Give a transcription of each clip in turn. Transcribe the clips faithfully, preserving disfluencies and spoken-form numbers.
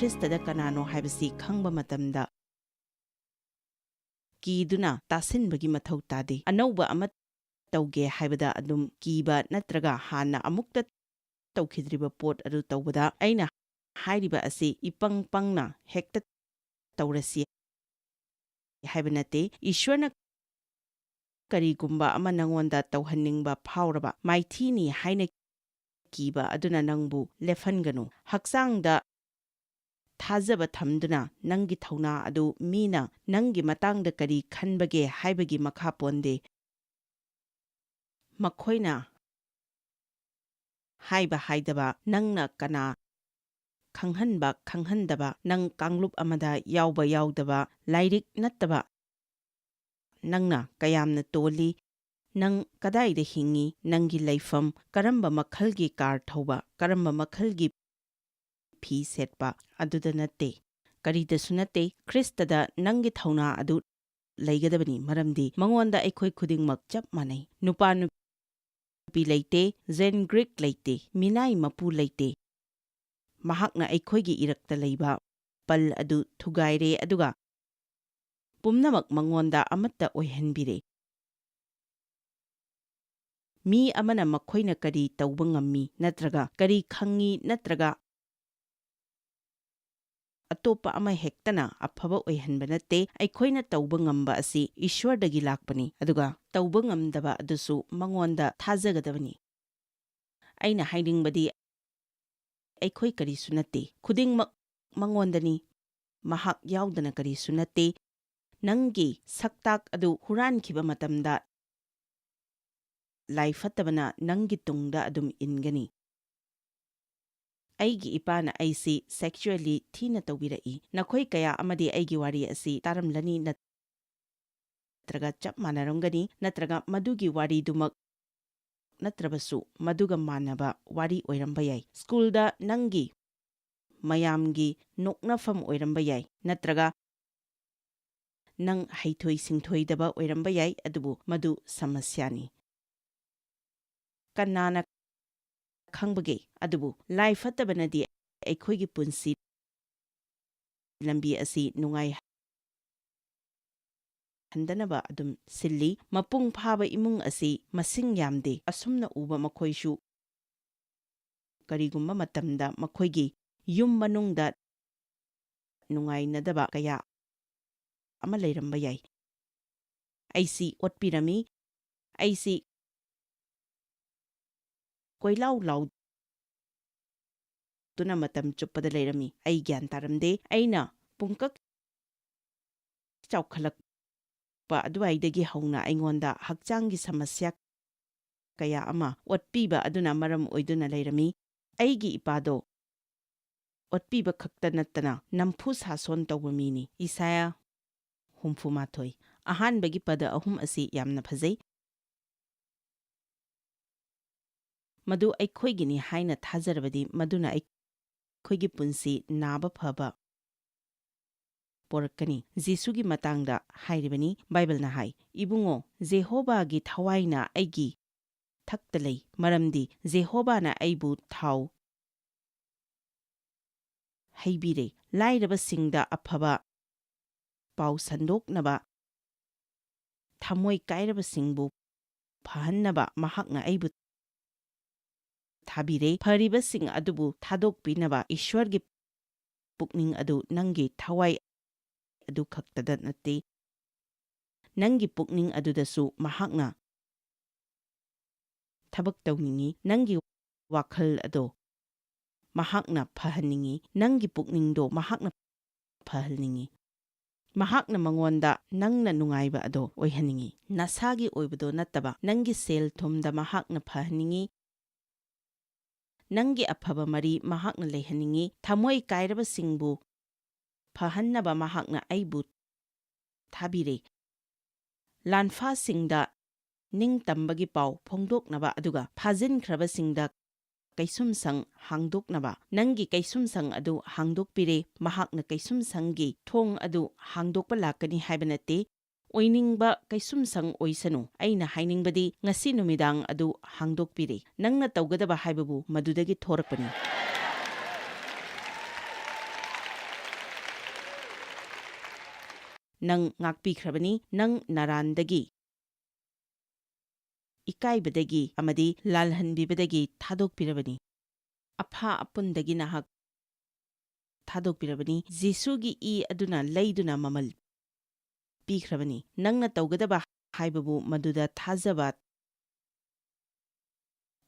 ꯈ꯭ꯔꯤꯁꯇꯗ ꯀꯅꯥꯅꯣ ꯍꯥꯏꯕꯁꯤ ꯈꯪꯕ ꯃꯇꯝꯗ ꯀꯤꯗꯨꯅ ꯇꯥꯁꯤꯟꯕꯒꯤ ꯃꯊꯧ ꯇꯥꯗꯦ꯫ ꯑꯅꯧꯕ ꯑꯃ ꯇꯧꯒꯦ ꯍꯥꯏꯕꯗ ꯑꯗꯨꯝ ꯀꯤꯕ ꯅꯠꯇ꯭ꯔꯒ ꯍꯥꯟꯅ ꯑꯃꯨꯛꯇ ꯇꯧꯈꯤꯗ꯭ꯔꯤꯕ ꯄꯣꯠ ꯑꯗꯨ ꯇꯧꯕꯗ ꯑꯩꯅ ꯍꯥꯏꯔꯤꯕ ꯑꯁꯤ ꯏꯄꯪ ꯄꯪꯅ ꯍꯦꯛꯇ ꯇꯧꯔꯁꯤ ꯍꯥꯏꯕ ꯅꯠꯇꯦ꯫ ꯏꯁ꯭ꯋꯔꯅ ꯀꯔꯤꯒꯨꯝꯕ ꯑꯃ ꯅꯉꯣꯟꯗ ꯇꯧꯍꯟꯅꯤꯡꯕ ꯐꯥꯎꯔꯕ ꯃꯥꯏꯊꯤꯅꯤ ꯍꯥꯏꯅ ꯀꯤꯕ ꯑꯗꯨꯅ ꯅꯪꯕꯨ ꯂꯦꯞꯍꯟꯒꯅꯨ꯫ ꯍꯛꯆꯥꯡꯗ ꯊꯥꯖꯕ ꯊꯝꯗꯨꯅ ꯅꯪꯒꯤ ꯊꯧꯅꯥ ꯑꯗꯨ ꯃꯤꯅ ꯅꯪꯒꯤ ꯃꯇꯥꯡꯗ ꯀꯔꯤ ꯈꯟꯕꯒꯦ ꯍꯥꯏꯕꯒꯤ ꯃꯈꯥ ꯄꯣꯟꯗꯦ꯫ ꯃꯈꯣꯏꯅ ꯍꯥꯏꯕ ꯍꯥꯏꯗꯕ, ꯅꯪꯅ ꯀꯅꯥ, ꯈꯪꯍꯟꯕ ꯈꯪꯍꯟꯗꯕ, ꯅꯪ ꯀꯥꯡꯂꯨꯞ ꯑꯃꯗ ꯌꯥꯎꯕ ꯌꯥꯎꯗꯕ, ꯂꯥꯏꯔꯤꯛ ꯅꯠꯇꯕ, ꯅꯪꯅ ꯀꯌꯥꯝꯅ ꯇꯣꯜꯂꯤ, ꯅꯪ ꯀꯗꯥꯏꯗ ꯍꯤꯡꯉꯤ, ꯅꯪꯒꯤ ꯂꯩꯐꯝ, ꯀꯔꯝꯕ ꯃꯈꯜꯒꯤ ꯀꯥꯔ ꯊꯧꯕ, ꯀꯔꯝꯕ ꯃꯈꯜꯒꯤ ꯐꯤ ꯁꯦꯠꯄ, ꯑꯗꯨꯗ ꯅꯠꯇꯦ꯫ ꯀꯔꯤꯗꯁꯨ ꯅꯠꯇꯦ, ꯈ꯭ꯔꯤꯁꯇꯗ ꯅꯪꯒꯤ ꯊꯧꯅꯥ ꯑꯗꯨ ꯂꯩꯒꯗꯕꯅꯤ, ꯃꯔꯝꯗꯤ ꯃꯉꯣꯟꯗ ꯑꯩꯈꯣꯏ ꯈꯨꯗꯤꯡꯃꯛ ꯆꯞ ꯃꯥꯟꯅꯩ꯫ ꯅꯨꯄꯥ ꯅꯨꯄꯤ ꯂꯩꯇꯦ, ꯖꯦꯟ ꯒ꯭ꯔꯤꯛ ꯂꯩꯇꯦ, ꯃꯤꯅꯥꯏ ꯃꯄꯨ ꯂꯩꯇꯦ꯫ ꯃꯍꯥꯛꯅ ꯑꯩꯈꯣꯏꯒꯤ ꯏꯔꯛꯇ ꯂꯩꯕ ꯄꯜ ꯑꯗꯨ ꯊꯨꯒꯥꯏꯔꯦ, ꯑꯗꯨꯒ ꯄꯨꯝꯅꯃꯛ ꯃꯉꯣꯟꯗ ꯑꯃꯠꯇ ꯑꯣꯏꯍꯟꯕꯤꯔꯦ꯫ ꯃꯤ ꯑꯃꯅ ꯃꯈꯣꯏꯅ ꯀꯔꯤ ꯇꯧꯕ ꯉꯝꯃꯤ ꯅꯠꯇ꯭ꯔꯒ ꯀꯔꯤ ꯈꯪꯉꯤ ꯅꯠꯇ꯭ꯔꯒ ꯑꯇꯣꯞꯄ ꯑꯃ ꯍꯦꯛꯇꯅ ꯑꯐꯕ ꯑꯣꯏꯍꯟꯕ ꯅꯠꯇꯦ꯫ ꯑꯩꯈꯣꯏꯅ ꯇꯧꯕ ꯉꯝꯕ ꯑꯁꯤ ꯏꯁ꯭ꯋꯔꯗꯒꯤ ꯂꯥꯛꯄꯅꯤ, ꯑꯗꯨꯒ ꯇꯧꯕ ꯉꯝꯗꯕ ꯑꯗꯨꯁꯨ ꯃꯉꯣꯟꯗ ꯊꯥꯖꯒꯗꯕꯅꯤ꯫ ꯑꯩꯅ ꯍꯥꯏꯅꯤꯡꯕꯗꯤ, ꯑꯩꯈꯣꯏ ꯀꯔꯤꯁꯨ ꯅꯠꯇꯦ, ꯈꯨꯗꯤꯡꯃꯛ ꯃꯉꯣꯟꯗꯅꯤ꯫ ꯃꯍꯥꯛ ꯌꯥꯎꯗꯅ ꯀꯔꯤꯁꯨ ꯅꯠꯇꯦ꯫ ꯅꯪꯒꯤ ꯁꯛꯇꯥꯛ ꯑꯗꯨ ꯍꯨꯔꯥꯟꯈꯤꯕ ꯃꯇꯝꯗ, ꯂꯥꯏ ꯐꯠꯇꯕꯅ ꯅꯪꯒꯤ ꯇꯨꯡꯗ ꯑꯗꯨꯝ ꯏꯟꯒꯅꯤ꯫ ꯑꯩꯒꯤ ꯏꯄꯥꯅ ꯑꯩꯁꯤ sexually ꯊꯤꯅ ꯇꯧꯕꯤꯔꯛꯏ꯫ ꯅꯈꯣꯏ ꯀꯌꯥ ꯑꯃꯗꯤ ꯑꯩꯒꯤ ꯋꯥꯔꯤ ꯑꯁꯤ ꯇꯥꯔꯝꯂꯅꯤ ꯅꯠꯇ꯭ꯔꯒ ꯆꯞ ꯃꯥꯟꯅꯔꯝꯒꯅꯤ, ꯅꯠꯇ꯭ꯔꯒ ꯃꯗꯨꯒꯤ ꯋꯥꯔꯤꯗꯨꯃꯛ ꯅꯠꯇ꯭ꯔꯕꯁꯨ ꯃꯗꯨꯒ ꯃꯥꯟꯅꯕ ꯋꯥꯔꯤ ꯑꯣꯏꯔꯝꯕ ꯌꯥꯏ꯫ ꯁ꯭ꯀꯨꯜꯗ ꯅꯪꯒꯤ ꯃꯌꯥꯝꯒꯤ ꯅꯣꯛꯅꯐꯝ ꯑꯣꯏꯔꯝꯕ ꯌꯥꯏ, ꯅꯠꯇ꯭ꯔꯒ ꯅꯪ ꯍꯩꯊꯣꯏ ꯁꯤꯡꯊꯣꯏꯗꯕ ꯑꯣꯏꯔꯝꯕ ꯌꯥꯏ, ꯑꯗꯨꯕꯨ ꯃꯗꯨ ꯁꯃꯁ꯭ꯌꯥꯅꯤ꯫ ꯀꯅꯥꯅ ꯈꯪꯕꯒꯦ? ꯑꯗꯨꯕꯨ ꯂꯥꯏ ꯐꯠꯇꯕꯅꯗꯤ ꯑꯩꯈꯣꯏꯒꯤ ꯄꯨꯟꯁꯤ ꯂꯝꯕꯤ ꯑꯁꯤ ꯅꯨꯡꯉꯥꯏꯍꯟꯗꯅꯕ ꯑꯗꯨꯝ ꯁꯤꯜꯂꯤ꯫ ꯃꯄꯨꯡ ꯐꯥꯕ ꯏꯃꯨꯡ ꯑꯁꯤ ꯃꯁꯤꯡ ꯌꯥꯝꯗꯦ꯫ ꯑꯁꯨꯝꯅ ꯎꯕ ꯃꯈꯣꯏꯁꯨ ꯀꯔꯤꯒꯨꯝꯕ ꯃꯇꯝꯗ ꯃꯈꯣꯏꯒꯤ ꯌꯨꯝ ꯃꯅꯨꯡꯗ ꯅꯨꯡꯉꯥꯏꯅꯗꯕ ꯀꯌꯥ ꯑꯃ ꯂꯩꯔꯝꯕ ꯌꯥꯏ꯫ ꯑꯩꯁꯤ ꯑꯣꯠꯄꯤꯔꯝꯃꯤ꯫ ꯑꯩꯁꯤ ꯀꯣꯏꯂꯥꯎ ꯂꯥꯎꯗꯨꯅ ꯃꯇꯝ ꯆꯨꯞꯄꯗ ꯂꯩꯔꯝꯃꯤ꯫ ꯑꯩ ꯒ꯭ꯌꯥꯟ ꯇꯥꯔꯝꯗꯦ꯫ ꯑꯩꯅ ꯄꯨꯡꯀꯛ ꯆꯥꯎꯈꯠꯂꯛꯄ ꯑꯗꯨꯋꯥꯏꯗꯒꯤ ꯍꯧꯅ ꯑꯩꯉꯣꯟꯗ ꯍꯛꯆꯥꯡꯒꯤ ꯁꯃꯁ꯭ꯌꯥ ꯀꯌꯥ ꯑꯃ ꯑꯣꯠꯄꯤꯕ ꯑꯗꯨꯅ ꯃꯔꯝ ꯑꯣꯏꯗꯨꯅ ꯂꯩꯔꯝꯃꯤ꯫ ꯑꯩꯒꯤ ꯏꯄꯥꯗꯣ ꯑꯣꯠꯄꯤꯕ ꯈꯛꯇ ꯅꯠꯇꯅ ꯅꯝꯐꯨ ꯁꯥꯁꯣꯟ ꯇꯧꯕ ꯃꯤꯅꯤ꯫ ꯏꯁꯥꯌꯥ ꯍꯨꯝꯐꯨ ꯃꯥꯊꯣꯏ꯫ ꯑꯍꯥꯟꯕꯒꯤ ꯄꯗ ꯑꯍꯨꯝ ꯑꯁꯤ ꯌꯥꯝꯅ ꯐꯖꯩ꯫ ꯃꯗꯨ ꯑꯩꯈꯣꯏꯒꯤꯅꯤ ꯍꯥꯏꯅ ꯊꯥꯖꯔꯕꯗꯤ ꯃꯗꯨꯅ ꯑꯩꯈꯣꯏꯒꯤ ꯄꯨꯟꯁꯤ ꯅꯥꯕ ꯐꯕ ꯄꯣꯔꯛꯀꯅꯤ꯫ ꯖꯤꯁꯨꯒꯤ ꯃꯇꯥꯡꯗ ꯍꯥꯏꯔꯤꯕꯅꯤ꯫ ꯕꯥꯏꯕꯜꯅ ꯍꯥꯏ, "ꯏꯕꯨꯡꯉꯣ, ꯖꯦꯍꯣꯕꯥꯒꯤ ꯊꯋꯥꯏꯅ ꯑꯩꯒꯤ ꯊꯛꯇ ꯂꯩ, ꯃꯔꯝꯗꯤ ꯖꯦꯍꯣꯕꯥꯅ ꯑꯩꯕꯨ ꯊꯥꯎ ꯍꯩꯕꯤꯔꯦ꯫ ꯂꯥꯏꯔꯕꯁꯤꯡꯗ ꯑꯐꯕ ꯄꯥꯎ ꯁꯟꯗꯣꯛꯅꯕ, ꯊꯃꯣꯏ ꯀꯥꯏꯔꯕꯁꯤꯡꯕꯨ ꯐꯍꯟꯅꯕ ꯃꯍꯥꯛꯅ ꯑꯩꯕꯨ ꯊꯥꯕꯤꯔꯦ꯫ ꯐꯔꯤꯕꯁꯤꯡ ꯑꯗꯨꯕꯨ ꯊꯥꯗꯣꯛꯄꯤꯅꯕ ꯏꯁ꯭ꯋꯔꯒꯤ ꯄꯨꯛꯅꯤꯡ ꯑꯗꯨ ꯅꯪꯒꯤ ꯊꯋꯥꯏ ꯑꯗꯨ ꯈꯛꯇꯗ ꯅꯠꯇꯦ, ꯅꯪꯒꯤ ꯄꯨꯛꯅꯤꯡ ꯑꯗꯨꯗꯁꯨ ꯃꯍꯥꯛꯅ ꯊꯕꯛ ꯇꯧꯅꯤꯡꯏ꯫ ꯅꯪꯒꯤ ꯋꯥꯈꯜ ꯑꯗꯣ ꯃꯍꯥꯛꯅ ꯐꯍꯟꯅꯤꯡꯏ꯫ ꯅꯪꯒꯤ ꯄꯨꯛꯅꯤꯡꯗꯣ ꯃꯍꯥꯛꯅ ꯐꯍꯟꯅꯤꯡꯏ꯫ ꯃꯍꯥꯛꯅ ꯃꯉꯣꯟꯗ ꯅꯪꯅ ꯅꯨꯡꯉꯥꯏꯕ ꯑꯗꯣ ꯑꯣꯏꯍꯟꯅꯤꯡꯏ꯫ ꯅꯁꯥꯒꯤ ꯑꯣꯏꯕꯗꯣ ꯅꯠꯇꯕ, ꯅꯪꯒꯤ ꯁꯦꯜ ꯊꯨꯝꯗ ꯃꯍꯥꯛꯅ ꯐꯍꯟꯅꯤꯡꯏ꯫ ꯅꯪꯒꯤ ꯑꯐꯕ ꯃꯔꯤ ꯃꯍꯥꯛꯅ ꯂꯩꯍꯟꯅꯤꯡꯏ꯫ ꯊꯃꯣꯏ ꯀꯥꯏꯔꯕꯁꯤꯡꯕꯨ ꯐꯍꯟꯅꯕ ꯃꯍꯥꯛꯅ ꯑꯩꯕꯨ ꯊꯥꯕꯤꯔꯦ꯫ ꯂꯥꯟꯐꯥꯁꯤꯡꯗ ꯅꯤꯡꯇꯝꯕꯒꯤ ꯄꯥꯎ ꯐꯣꯡꯗꯣꯛꯅꯕ, ꯑꯗꯨꯒ ꯐꯥꯖꯤꯟꯈ꯭ꯔꯕꯁꯤꯡꯗ ꯀꯩꯁꯨꯝꯁꯪ ꯍꯥꯡꯗꯣꯛꯅꯕ꯫ ꯅꯪꯒꯤ ꯀꯩꯁꯨꯝꯁꯪ ꯑꯗꯨ ꯍꯥꯡꯗꯣꯛꯄꯤꯔꯦ꯫ ꯃꯍꯥꯛꯅ ꯀꯩꯁꯨꯝꯁꯪꯒꯤ ꯊꯣꯡ ꯑꯗꯨ ꯍꯥꯡꯗꯣꯛꯄ ꯂꯥꯛꯀꯅꯤ ꯍꯥꯏꯕ ꯅꯠꯇꯦ꯫ ꯑꯣꯏꯅꯤꯡꯕ ꯀꯩꯁꯨꯝꯁꯪ ꯑꯣꯏꯁꯅꯨ꯫ ꯑꯩꯅ ꯍꯥꯏꯅꯤꯡꯕꯗꯤ ꯉꯁꯤ ꯅꯨꯃꯤꯗꯥꯡ ꯑꯗꯨ ꯍꯥꯡꯗꯣꯛꯄꯤꯔꯦ꯫ ꯅꯪꯅ ꯇꯧꯒꯗꯕ ꯍꯥꯏꯕꯕꯨ ꯃꯗꯨꯗꯒꯤ ꯊꯣꯔꯛꯄꯅꯤ꯫ ꯅꯪ ꯉꯥꯛꯄꯤꯈ꯭ꯔꯕꯅꯤ, ꯅꯪ ꯅꯔꯥꯟꯗꯒꯤ, ꯏꯀꯥꯏꯕꯗꯒꯤ ꯑꯃꯗꯤ ꯂꯥꯜꯍꯟꯕꯤꯕꯗꯒꯤ ꯊꯥꯗꯣꯛꯄꯤꯔꯕꯅꯤ꯫ ꯑꯐꯥ ꯑꯄꯨꯟꯗꯒꯤ ꯅꯍꯥꯛ ꯊꯥꯗꯣꯛꯄꯤꯔꯕꯅꯤ꯫ ꯖꯤꯁꯨꯒꯤ ꯏ ꯑꯗꯨꯅ ꯂꯩꯗꯨꯅ ꯃꯃꯜ ꯄꯤꯈ꯭ꯔꯕꯅꯤ꯫ ꯅꯪꯅ ꯇꯧꯒꯗꯕ ꯍꯥꯏꯕꯕꯨ ꯃꯗꯨꯗ ꯊꯥꯖꯕ,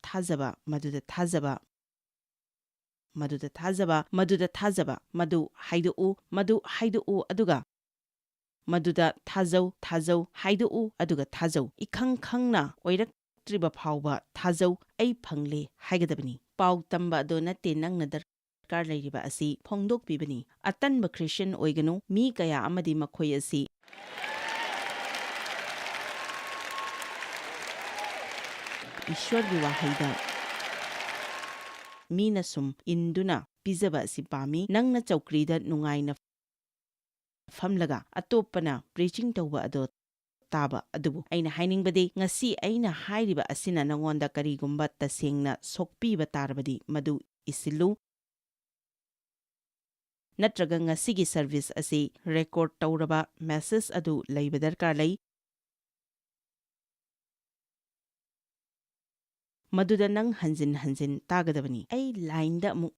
ꯊꯥꯖꯕ, ꯃꯗꯨꯗ ꯊꯥꯖꯕ, ꯃꯗꯨꯗ ꯊꯥꯖꯕ, ꯃꯗꯨꯗ ꯊꯥꯖꯕ, ꯃꯗꯨ ꯍꯥꯏꯗꯣꯛꯎ, ꯃꯗꯨ ꯍꯥꯏꯗꯣꯛꯎ, ꯑꯗꯨꯒ ꯃꯗꯨꯗ ꯊꯥꯖꯧ, ꯊꯥꯖꯧ, ꯍꯥꯏꯗꯣꯛꯎ, ꯑꯗꯨꯒ ꯊꯥꯖꯧ꯫ ꯏꯈꯪ ꯈꯪꯅ ꯑꯣꯏꯔꯛꯇ꯭ꯔꯤꯕ ꯐꯥꯎꯕ ꯊꯥꯖꯧ, "ꯑꯩ ꯐꯪꯂꯦ" ꯍꯥꯏꯒꯗꯕꯅꯤ꯫ ꯄꯥꯎ ꯇꯝꯕ ꯑꯗꯣ ꯅꯠꯇꯦ ꯅꯪꯅ ꯗꯔꯀꯥꯔ ꯂꯩꯔꯤꯕ ꯑꯁꯤ ꯐꯣꯡꯗꯣꯛꯄꯤꯕꯅꯤ꯫ ꯑꯇꯟꯕ ꯈ꯭ꯔꯤꯁꯇꯤꯌꯥꯟ ꯑꯣꯏꯒꯅꯨ, ꯃꯤ ꯀꯌꯥ ꯑꯃꯗꯤ ꯃꯈꯣꯏ ꯑꯁꯤ ꯏꯁ꯭ꯋꯔꯒꯤ ꯋꯥꯍꯩꯗ ꯃꯤꯅ ꯁꯨꯝ ꯏꯟꯗꯨꯅ ꯄꯤꯖꯕ ꯑꯁꯤ ꯄꯥꯝꯃꯤ꯫ ꯅꯪꯅ ꯆꯧꯀ꯭ꯔꯤꯗ ꯅꯨꯡꯉꯥꯏꯅ ꯐꯝꯂꯒ ꯑꯇꯣꯞꯄꯅ ꯄ꯭ꯔꯤꯆꯤꯡ ꯇꯧꯕ ꯑꯗꯣ ꯇꯥꯕ꯫ ꯑꯗꯨꯕꯨ ꯑꯩꯅ ꯍꯥꯏꯅꯤꯡꯕꯗꯤ, ꯉꯁꯤ ꯑꯩꯅ ꯍꯥꯏꯔꯤꯕ ꯑꯁꯤꯅ ꯅꯉꯣꯟꯗ ꯀꯔꯤꯒꯨꯝꯕ ꯇꯁꯦꯡꯅ ꯁꯣꯛꯄꯤꯕ ꯇꯥꯔꯕꯗꯤ, ꯃꯗꯨ ꯏꯁꯤꯜꯂꯨ꯫ ꯅꯠꯇ꯭ꯔꯒ ꯉꯁꯤꯒꯤ ꯁꯔꯚꯤꯁ ꯑꯁꯤ ꯔꯦꯀꯣꯔꯗ ꯇꯧꯔꯕ ꯃꯦꯁꯦꯖ ꯑꯗꯨ ꯂꯩꯕ ꯗꯔꯀꯥꯔ ꯂꯩ꯫ ꯃꯗꯨꯗ ꯅꯪ ꯍꯟꯖꯤꯟ ꯍꯟꯖꯤꯟ ꯇꯥꯒꯗꯕꯅꯤ꯫ "ꯑꯩ ꯂꯥꯏꯟꯗ ꯑꯃꯨꯛ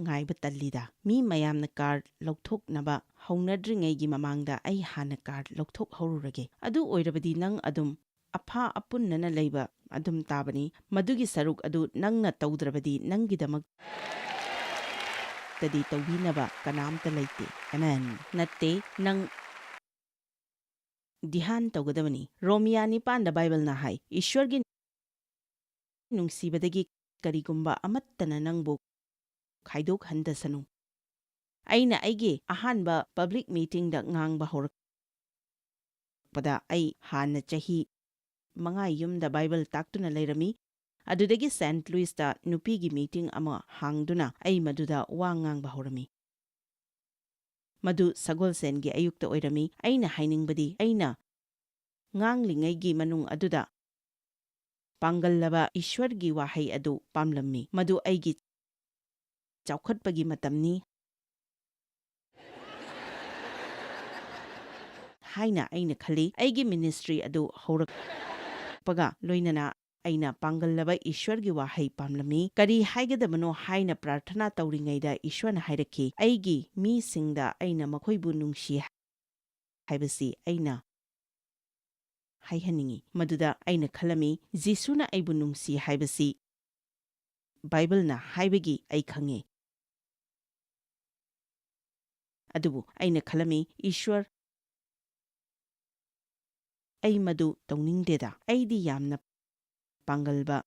ꯉꯥꯏꯕ ꯇꯜꯂꯤꯗ꯫ ꯃꯤ ꯃꯌꯥꯝꯅ ꯀꯥꯔꯗ ꯂꯧꯊꯣꯛꯅꯕ ꯍꯧꯅꯗ꯭ꯔꯤꯉꯩꯒꯤ ꯃꯃꯥꯡꯗ ꯑꯩ ꯍꯥꯟꯅ ꯀꯥꯔꯗ ꯂꯧꯊꯣꯛꯍꯧꯔꯨꯔꯒꯦ"꯫ ꯑꯗꯨ ꯑꯣꯏꯔꯕꯗꯤ ꯅꯪ ꯑꯗꯨꯝ ꯑꯐꯥ ꯑꯄꯨꯟꯅꯅ ꯂꯩꯕ ꯑꯗꯨꯝ ꯇꯥꯕꯅꯤ꯫ ꯃꯗꯨꯒꯤ ꯁꯔꯨꯛ ꯑꯗꯨ ꯅꯪꯅ ꯇꯧꯗ꯭ꯔꯕꯗꯤ ꯅꯪꯒꯤꯗꯃꯛꯇꯗꯤ ꯇꯧꯕꯤꯅꯕ ꯀꯅꯥꯝꯇ ꯂꯩꯇꯦ꯫ ꯑꯃꯦꯟ꯫ ꯅꯠꯇꯦ, ꯅꯪ ꯙ꯭ꯌꯥꯟ ꯇꯧꯒꯗꯕꯅꯤ꯫ ꯔꯣꯃꯤꯌꯥ ꯅꯤꯄꯥꯟꯗ ꯕꯥꯏꯕꯜꯅ ꯍꯥꯏ, "ꯏꯁ꯭ꯋꯔꯒꯤ ꯅꯨꯡꯁꯤꯕꯗꯒꯤ ꯀꯔꯤꯒꯨꯝꯕ ꯑꯃꯠꯇꯅ ꯅꯪꯕꯨ ꯈꯥꯏꯗꯣꯛꯍꯟꯗꯁꯅꯨ"꯫ ꯑꯩꯅ ꯑꯩꯒꯤ ꯑꯍꯥꯟꯕ ꯄꯕ꯭ꯂꯤꯛ ꯃꯤꯇꯤꯡꯗ ꯉꯥꯡꯕ ꯍꯧꯔꯛꯄꯗ, ꯑꯩ ꯍꯥꯟꯅ ꯆꯍꯤ ꯃꯉꯥ ꯌꯨꯝꯗ ꯕꯥꯏꯕꯜ ꯇꯥꯛꯇꯨꯅ ꯂꯩꯔꯝꯃꯤ꯫ ꯑꯗꯨꯗꯒꯤ ꯁꯦꯟꯠ ꯂꯨꯏꯁꯇ ꯅꯨꯄꯤꯒꯤ ꯃꯤꯇꯤꯡ ꯑꯃ ꯍꯥꯡꯗꯨꯅ ꯑꯩ ꯃꯗꯨꯗ ꯋꯥ ꯉꯥꯡꯕ ꯍꯧꯔꯝꯃꯤ꯫ ꯃꯗꯨ ꯁꯒꯣꯜꯁꯦꯟꯒꯤ ꯑꯌꯨꯛꯇ ꯑꯣꯏꯔꯝꯃꯤ꯫ ꯑꯩꯅ ꯍꯥꯏꯅꯤꯡꯕꯗꯤ, ꯑꯩꯅ ꯉꯥꯡꯂꯤꯉꯩꯒꯤ ꯃꯅꯨꯡ ꯑꯗꯨꯗ ꯄꯥꯡꯒꯜꯂꯕ ꯏꯁ꯭ꯋꯔꯒꯤ ꯋꯥꯍꯩ ꯑꯗꯨ ꯄꯥꯝꯂꯝꯃꯤ꯫ "ꯃꯗꯨ ꯑꯩꯒꯤ ꯆꯥꯎꯈꯠꯄꯒꯤ ꯃꯇꯝꯅꯤ"꯫ ꯍꯥꯏꯅ ꯑꯩꯅ ꯈꯜꯂꯤ꯫ ꯑꯩꯒꯤ ministry ꯑꯗꯨ ꯍꯧꯔꯛꯄꯒ ꯂꯣꯏꯅꯅ ꯑꯩꯅ ꯄꯥꯡꯒꯜꯂꯕ ꯏꯁ꯭ꯋꯔꯒꯤ ꯋꯥꯍꯩ ꯄꯥꯝꯂꯝꯃꯤ꯫ ꯀꯔꯤ ꯍꯥꯏꯒꯗꯕꯅꯣ ꯍꯥꯏꯅ ꯄ꯭ꯔꯥꯔꯊꯅꯥ ꯇꯧꯔꯤꯉꯩꯗ ꯏꯁ꯭ꯋꯔꯅ ꯍꯥꯏꯔꯛꯈꯤ, "ꯑꯩꯒꯤ ꯃꯤꯁꯤꯡꯗ ꯑꯩꯅ ꯃꯈꯣꯏꯕꯨ ꯅꯨꯡꯁꯤ ꯍꯥꯏꯕꯁꯤ ꯑꯩꯅ ꯍꯥꯏꯍꯟꯅꯤꯡꯏ꯫" ꯃꯗꯨꯗ ꯑꯩꯅ ꯈꯜꯂꯝꯃꯤ, "ꯖꯤꯁꯨꯅ ꯑꯩꯕꯨ ꯅꯨꯡꯁꯤ ꯍꯥꯏꯕꯁꯤ ꯕꯥꯏꯕꯜꯅ ꯍꯥꯏꯕꯒꯤ ꯑꯩ ꯈꯪꯉꯤ꯫" ꯑꯗꯨꯕꯨ ꯑꯩꯅ ꯈꯜꯂꯝꯃꯤ, "ꯏꯁ꯭ꯋꯔ, ꯑꯩ ꯃꯗꯨ ꯇꯧꯅꯤꯡꯗꯦꯗ꯫ ꯑꯩꯗꯤ ꯌꯥꯝꯅ ꯄꯥꯡꯒꯜꯕ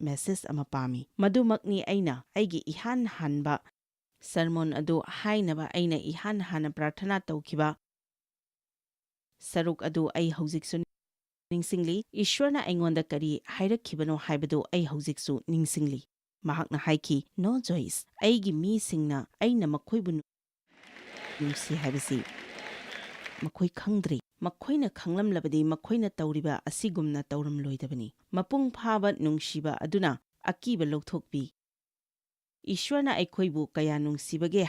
message ꯑꯃ ꯄꯥꯝꯃꯤ꯫" ꯃꯗꯨꯃꯛꯅꯤ ꯑꯩꯅ ꯑꯩꯒꯤ ꯏꯍꯥꯟ ꯍꯥꯟꯕ sermon ꯑꯗꯨ ꯍꯥꯏꯅꯕ ꯑꯩꯅ ꯏꯍꯥꯟ ꯍꯥꯟꯅ ꯄ꯭ꯔꯥꯔꯊꯅꯥ ꯇꯧꯈꯤꯕ ꯁꯔꯨꯛ ꯑꯗꯨ ꯑꯩ ꯍꯧꯖꯤꯛꯁꯨ ꯅꯤꯡꯁꯤꯡꯂꯤ꯫ ꯏꯁ꯭ꯋꯔꯅ ꯑꯩꯉꯣꯟꯗ ꯀꯔꯤ ꯍꯥꯏꯔꯛꯈꯤꯕꯅꯣ ꯍꯥꯏꯕꯗꯨ ꯑꯩ ꯍꯧꯖꯤꯛꯁꯨ ꯅꯤꯡꯁꯤꯡꯂꯤ꯫ ꯃꯍꯥꯛꯅ ꯍꯥꯏꯈꯤ, "ꯅꯣ, ꯖꯣꯏꯁ, ꯑꯩꯒꯤ ꯃꯤꯁꯤꯡꯅ ꯑꯩꯅ ꯃꯈꯣꯏꯕꯨ ꯅꯨꯡꯁꯤ ꯍꯥꯏꯕꯁꯤ ꯃꯈꯣꯏ ꯈꯪꯗ꯭ꯔꯤ꯫ ꯃꯈꯣꯏꯅ ꯈꯪꯂꯝꯂꯕꯗꯤ ꯃꯈꯣꯏꯅ ꯇꯧꯔꯤꯕ ꯑꯁꯤꯒꯨꯝꯅ ꯇꯧꯔꯝꯂꯣꯏꯗꯕꯅꯤ꯫" ꯃꯄꯨꯡ ꯐꯥꯕ ꯅꯨꯡꯁꯤꯕ ꯑꯗꯨꯅ ꯑꯀꯤꯕ ꯂꯧꯊꯣꯛꯄꯤ꯫ ꯏꯁ꯭ꯋꯔꯅ ꯑꯩꯈꯣꯏꯕꯨ ꯀꯌꯥ ꯅꯨꯡꯁꯤꯕꯒꯦ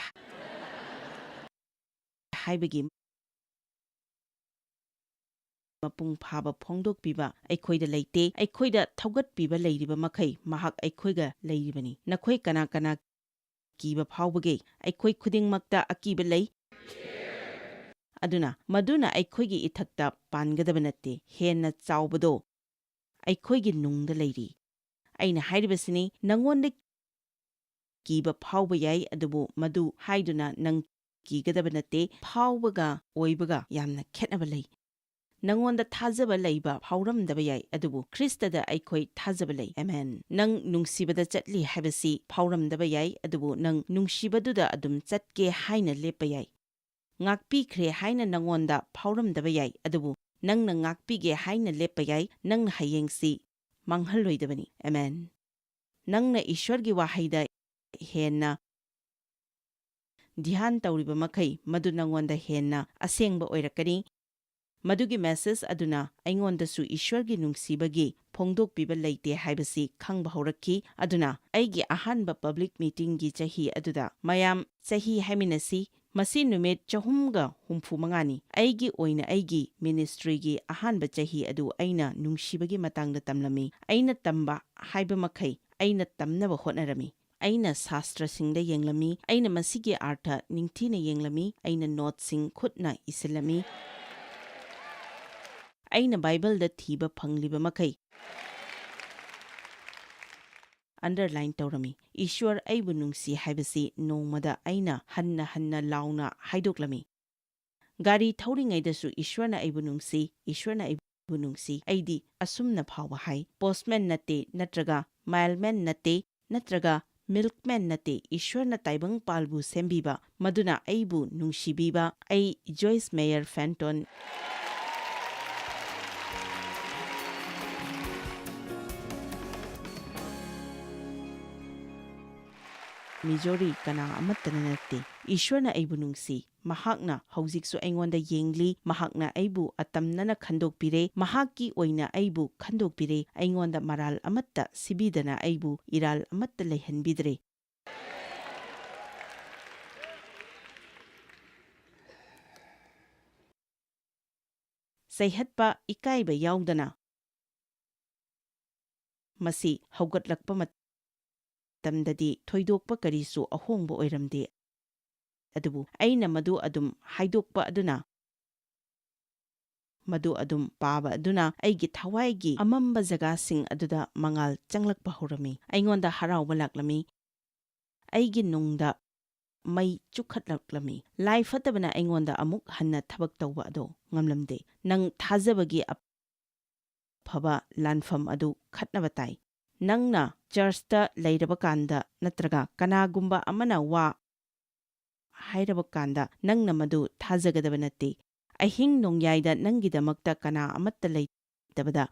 ꯍꯥꯏꯕꯒꯤ ꯃꯄꯨꯡ ꯐꯥꯕ ꯐꯣꯡꯗꯣꯛꯄꯤꯕ ꯑꯩꯈꯣꯏꯗ ꯂꯩꯇꯦ꯫ ꯑꯩꯈꯣꯏꯗ ꯊꯧꯒꯠꯄꯤꯕ ꯂꯩꯔꯤꯕ ꯃꯈꯩ ꯃꯍꯥꯛ ꯑꯩꯈꯣꯏꯒ ꯂꯩꯔꯤꯕꯅꯤ꯫ ꯅꯈꯣꯏ ꯀꯅꯥ ꯀꯅꯥ ꯀꯤꯕ ꯐꯥꯎꯕꯒꯦ? ꯑꯩꯈꯣꯏ ꯈꯨꯗꯤꯡꯃꯛꯇ ꯑꯀꯤꯕ ꯂꯩ꯫ ꯑꯗꯨꯅ ꯃꯗꯨꯅ ꯑꯩꯈꯣꯏꯒꯤ ꯏꯊꯛꯇ ꯄꯥꯟꯒꯗꯕ ꯅꯠꯇꯦ꯫ ꯍꯦꯟꯅ ꯆꯥꯎꯕꯗꯣ ꯑꯩꯈꯣꯏꯒꯤ ꯅꯨꯡꯗ ꯂꯩꯔꯤ꯫ ꯑꯩꯅ ꯍꯥꯏꯔꯤꯕꯁꯤꯅꯤ, ꯅꯉꯣꯟꯗ ꯀꯤꯕ ꯐꯥꯎꯕ ꯌꯥꯏ, ꯑꯗꯨꯕꯨ ꯃꯗꯨ ꯍꯥꯏꯗꯨꯅ ꯅꯪ ꯀꯤꯒꯗꯕ ꯅꯠꯇꯦ꯫ ꯐꯥꯎꯕꯒ ꯑꯣꯏꯕꯒ ꯌꯥꯝꯅ ꯈꯦꯠꯅꯕ ꯂꯩ꯫ ꯅꯉꯣꯟꯗ ꯊꯥꯖꯕ ꯂꯩꯕ ꯐꯥꯎꯔꯝꯗꯕ ꯌꯥꯏ, ꯑꯗꯨꯕꯨ ꯈ꯭ꯔꯤꯁꯇꯗ ꯑꯩꯈꯣꯏ ꯊꯥꯖꯕ ꯂꯩ꯫ ꯑꯃꯦꯟ꯫ ꯅꯪ ꯅꯨꯡꯁꯤꯕꯗ ꯆꯠꯂꯤ ꯍꯥꯏꯕꯁꯤ ꯐꯥꯎꯔꯝꯗꯕ ꯌꯥꯏ, ꯑꯗꯨꯕꯨ ꯅꯪ ꯅꯨꯡꯁꯤꯕꯗꯨꯗ ꯑꯗꯨꯝ ꯆꯠꯀꯦ ꯍꯥꯏꯅ ꯂꯦꯞꯄ ꯌꯥꯏ꯫ ꯉꯥꯛꯄꯤꯈ꯭ꯔꯦ ꯍꯥꯏꯅ ꯅꯉꯣꯟꯗ ꯐꯥꯎꯔꯝꯗꯕ ꯌꯥꯏ, ꯑꯗꯨꯕꯨ ꯅꯪꯅ ꯉꯥꯛꯄꯤꯒꯦ ꯍꯥꯏꯅ ꯂꯦꯞꯄ ꯌꯥꯏ꯫ ꯅꯪꯅ ꯍꯌꯦꯡꯁꯤ ꯃꯥꯡꯍꯜꯂꯣꯏꯗꯕꯅꯤ꯫ ꯑꯃꯦꯟ꯫ ꯅꯪꯅ ꯏꯁ꯭ꯋꯔꯒꯤ ꯋꯥꯍꯩꯗ ꯍꯦꯟꯅ ꯙ꯭ꯌꯥꯟ ꯇꯧꯔꯤꯕ ꯃꯈꯩ, ꯃꯗꯨ ꯅꯉꯣꯟꯗ ꯍꯦꯟꯅ ꯑꯁꯦꯡꯕ ꯑꯣꯏꯔꯛꯀꯅꯤ꯫ ꯃꯗꯨꯒꯤ message ꯑꯗꯨꯅ ꯑꯩꯉꯣꯟꯗꯁꯨ ꯏꯁ꯭ꯋꯔꯒꯤ ꯅꯨꯡꯁꯤꯕꯒꯤ ꯐꯣꯡꯗꯣꯛꯄꯤꯕ ꯂꯩꯇꯦ ꯍꯥꯏꯕꯁꯤ ꯈꯪꯕ ꯍꯧꯔꯛꯈꯤ꯫ ꯑꯗꯨꯅ ꯑꯩꯒꯤ ꯑꯍꯥꯟꯕ public meetingꯒꯤ ꯆꯍꯤ ꯑꯗꯨꯗ ꯃꯌꯥꯝ ꯆꯍꯤ ꯍꯥꯏꯃꯤꯟꯅꯁꯤ, ꯃꯁꯤ ꯅꯨꯃꯤꯠ ꯆꯍꯨꯝꯒ ꯍꯨꯝꯐꯨ ꯃꯉꯥꯅꯤ꯫ ꯑꯩꯒꯤ ꯑꯣꯏꯅ ꯑꯩꯒꯤ ministryꯒꯤ ꯑꯍꯥꯟꯕ ꯆꯍꯤ ꯑꯗꯨ ꯑꯩꯅ ꯅꯨꯡꯁꯤꯕꯒꯤ ꯃꯇꯥꯡꯗ ꯇꯝꯂꯝꯃꯤ꯫ ꯑꯩꯅ ꯇꯝꯕ ꯍꯥꯏꯕ ꯃꯈꯩ ꯑꯩꯅ ꯇꯝꯅꯕ ꯍꯣꯠꯅꯔꯝꯃꯤ꯫ ꯑꯩꯅ ꯁꯥꯁꯇ꯭ꯔꯁꯤꯡꯗ ꯌꯦꯡꯂꯝꯃꯤ꯫ ꯑꯩꯅ ꯃꯁꯤꯒꯤ ꯑꯥꯔꯊ ꯅꯤꯡꯊꯤꯅ ꯌꯦꯡꯂꯝꯃꯤ꯫ ꯑꯩꯅ ꯅꯣꯠꯁꯤꯡ ꯈꯨꯠꯅ ꯏꯁꯤꯜꯂꯝꯃꯤ꯫ ꯑꯩꯅ ꯕꯥꯏꯕꯜꯗ ꯊꯤꯕ ꯐꯪꯂꯤꯕ ꯃꯈꯩ underline ꯇꯧꯔꯝꯃꯤ꯫ ꯏꯁ꯭ꯋꯔ ꯑꯩꯕꯨ ꯅꯨꯡꯁꯤ ꯍꯥꯏꯕꯁꯤ ꯅꯣꯡꯃꯗ ꯑꯩꯅ ꯍꯟꯅ ꯍꯟꯅ ꯂꯥꯎꯅ ꯍꯥꯏꯗꯣꯛꯂꯝꯃꯤ꯫ ꯒꯥꯔꯤ ꯊꯧꯔꯤꯉꯩꯗꯁꯨ ꯏꯁ꯭ꯋꯔꯅ ꯑꯩꯕꯨ ꯅꯨꯡꯁꯤ, ꯏꯁ꯭ꯋꯔꯅ ꯑꯩꯕꯨ ꯅꯨꯡꯁꯤ꯫ ꯑꯩꯗꯤ ꯑꯁꯨꯝꯅ ꯐꯥꯎꯕ ꯍꯥꯏ, "Postman ꯅꯠꯇꯦ, ꯅꯠꯇ꯭ꯔꯒ mailman ꯅꯠꯇꯦ, ꯅꯠꯇ꯭ꯔꯒ milkman ꯅꯠꯇꯦ, ꯏꯁ꯭ꯋꯔꯅ ꯇꯥꯏꯕꯪꯄꯥꯜꯕꯨ ꯁꯦꯝꯕꯤꯕ, ꯃꯗꯨꯅ ꯑꯩꯕꯨ ꯅꯨꯡꯁꯤꯕꯤꯕ, ꯑꯩ ꯖꯣꯏꯁ ꯃꯦꯌꯔ ꯐꯦꯟꯇꯣꯟ꯫ ꯃꯤꯖꯣꯔꯤ ꯀꯅꯥ ꯑꯃꯠꯇꯅ ꯅꯠꯇꯦ꯫ ꯏꯁ꯭ꯋꯔꯅ ꯑꯩꯕꯨ ꯅꯨꯡꯁꯤ꯫ ꯃꯍꯥꯛꯅ ꯍꯧꯖꯤꯛꯁꯨ ꯑꯩꯉꯣꯟꯗ ꯌꯦꯡꯂꯤ꯫ ꯃꯍꯥꯛꯅ ꯑꯩꯕꯨ ꯑꯇꯝꯅꯅ ꯈꯟꯗꯣꯛꯄꯤꯔꯦ꯫ ꯃꯍꯥꯛꯀꯤ ꯑꯣꯏꯅ ꯑꯩꯕꯨ ꯈꯟꯗꯣꯛꯄꯤꯔꯦ꯫ ꯑꯩꯉꯣꯟꯗ ꯃꯔꯥꯜ ꯑꯃꯠꯇ ꯁꯤꯕꯤꯗꯅ ꯑꯩꯕꯨ ꯏꯔꯥꯜ ꯑꯃꯠꯇ ꯂꯩꯍꯟꯕꯤꯗ꯭ꯔꯦ"꯫ ꯆꯩꯍꯠꯄ, ꯏꯀꯥꯏꯕ ꯌꯥꯎꯗꯅ꯫ ꯃꯁꯤ ꯍꯧꯒꯠꯂꯛꯄ ꯃꯇꯝꯗꯗꯤ ꯊꯣꯏꯗꯣꯛꯄ ꯀꯔꯤꯁꯨ ꯑꯍꯣꯡꯕ ꯑꯣꯏꯔꯝꯗꯦ꯫ ꯑꯗꯨꯕꯨ ꯑꯩꯅ ꯃꯗꯨ ꯑꯗꯨꯝ ꯍꯥꯏꯗꯣꯛꯄ ꯑꯗꯨꯅ, ꯃꯗꯨ ꯑꯗꯨꯝ ꯄꯥꯕ ꯑꯗꯨꯅ ꯑꯩꯒꯤ ꯊꯋꯥꯏꯒꯤ ꯑꯃꯝꯕ ꯖꯒꯥꯁꯤꯡ ꯑꯗꯨꯗ ꯃꯉꯥꯜ ꯆꯪꯂꯛꯄ ꯍꯧꯔꯝꯃꯤ꯫ ꯑꯩꯉꯣꯟꯗ ꯍꯔꯥꯎꯕ ꯂꯥꯛꯂꯝꯃꯤ꯫ ꯑꯩꯒꯤ ꯅꯨꯡꯗ ꯃꯩ ꯆꯨꯈꯠꯂꯛꯂꯝꯃꯤ꯫ ꯂꯥꯏ ꯐꯠꯇꯕꯅ ꯑꯩꯉꯣꯟꯗ ꯑꯃꯨꯛ ꯍꯟꯅ ꯊꯕꯛ ꯇꯧꯕ ꯑꯗꯨ ꯉꯝꯂꯝꯗꯦ꯫ "ꯅꯪ ꯊꯥꯖꯕꯒꯤ ꯑꯐꯕ ꯂꯥꯟꯐꯝ ꯑꯗꯨ ꯈꯠꯅꯕ ꯇꯥꯏ꯫ ꯅꯪꯅ ꯆꯔꯆꯇ ꯂꯩꯔꯕ ꯀꯥꯟꯗ ꯅꯠꯇ꯭ꯔꯒ ꯀꯅꯥꯒꯨꯝꯕ ꯑꯃꯅ ꯋꯥ ꯍꯥꯏꯔꯕ ꯀꯥꯟꯗ ꯅꯪꯅ ꯃꯗꯨ ꯊꯥꯖꯒꯗꯕ ꯅꯠꯇꯦ꯫ ꯑꯍꯤꯡ ꯅꯣꯡꯌꯥꯏꯗ ꯅꯪꯒꯤꯗꯃꯛꯇ ꯀꯅꯥ ꯑꯃꯠꯇ ꯂꯩꯇꯕꯗ,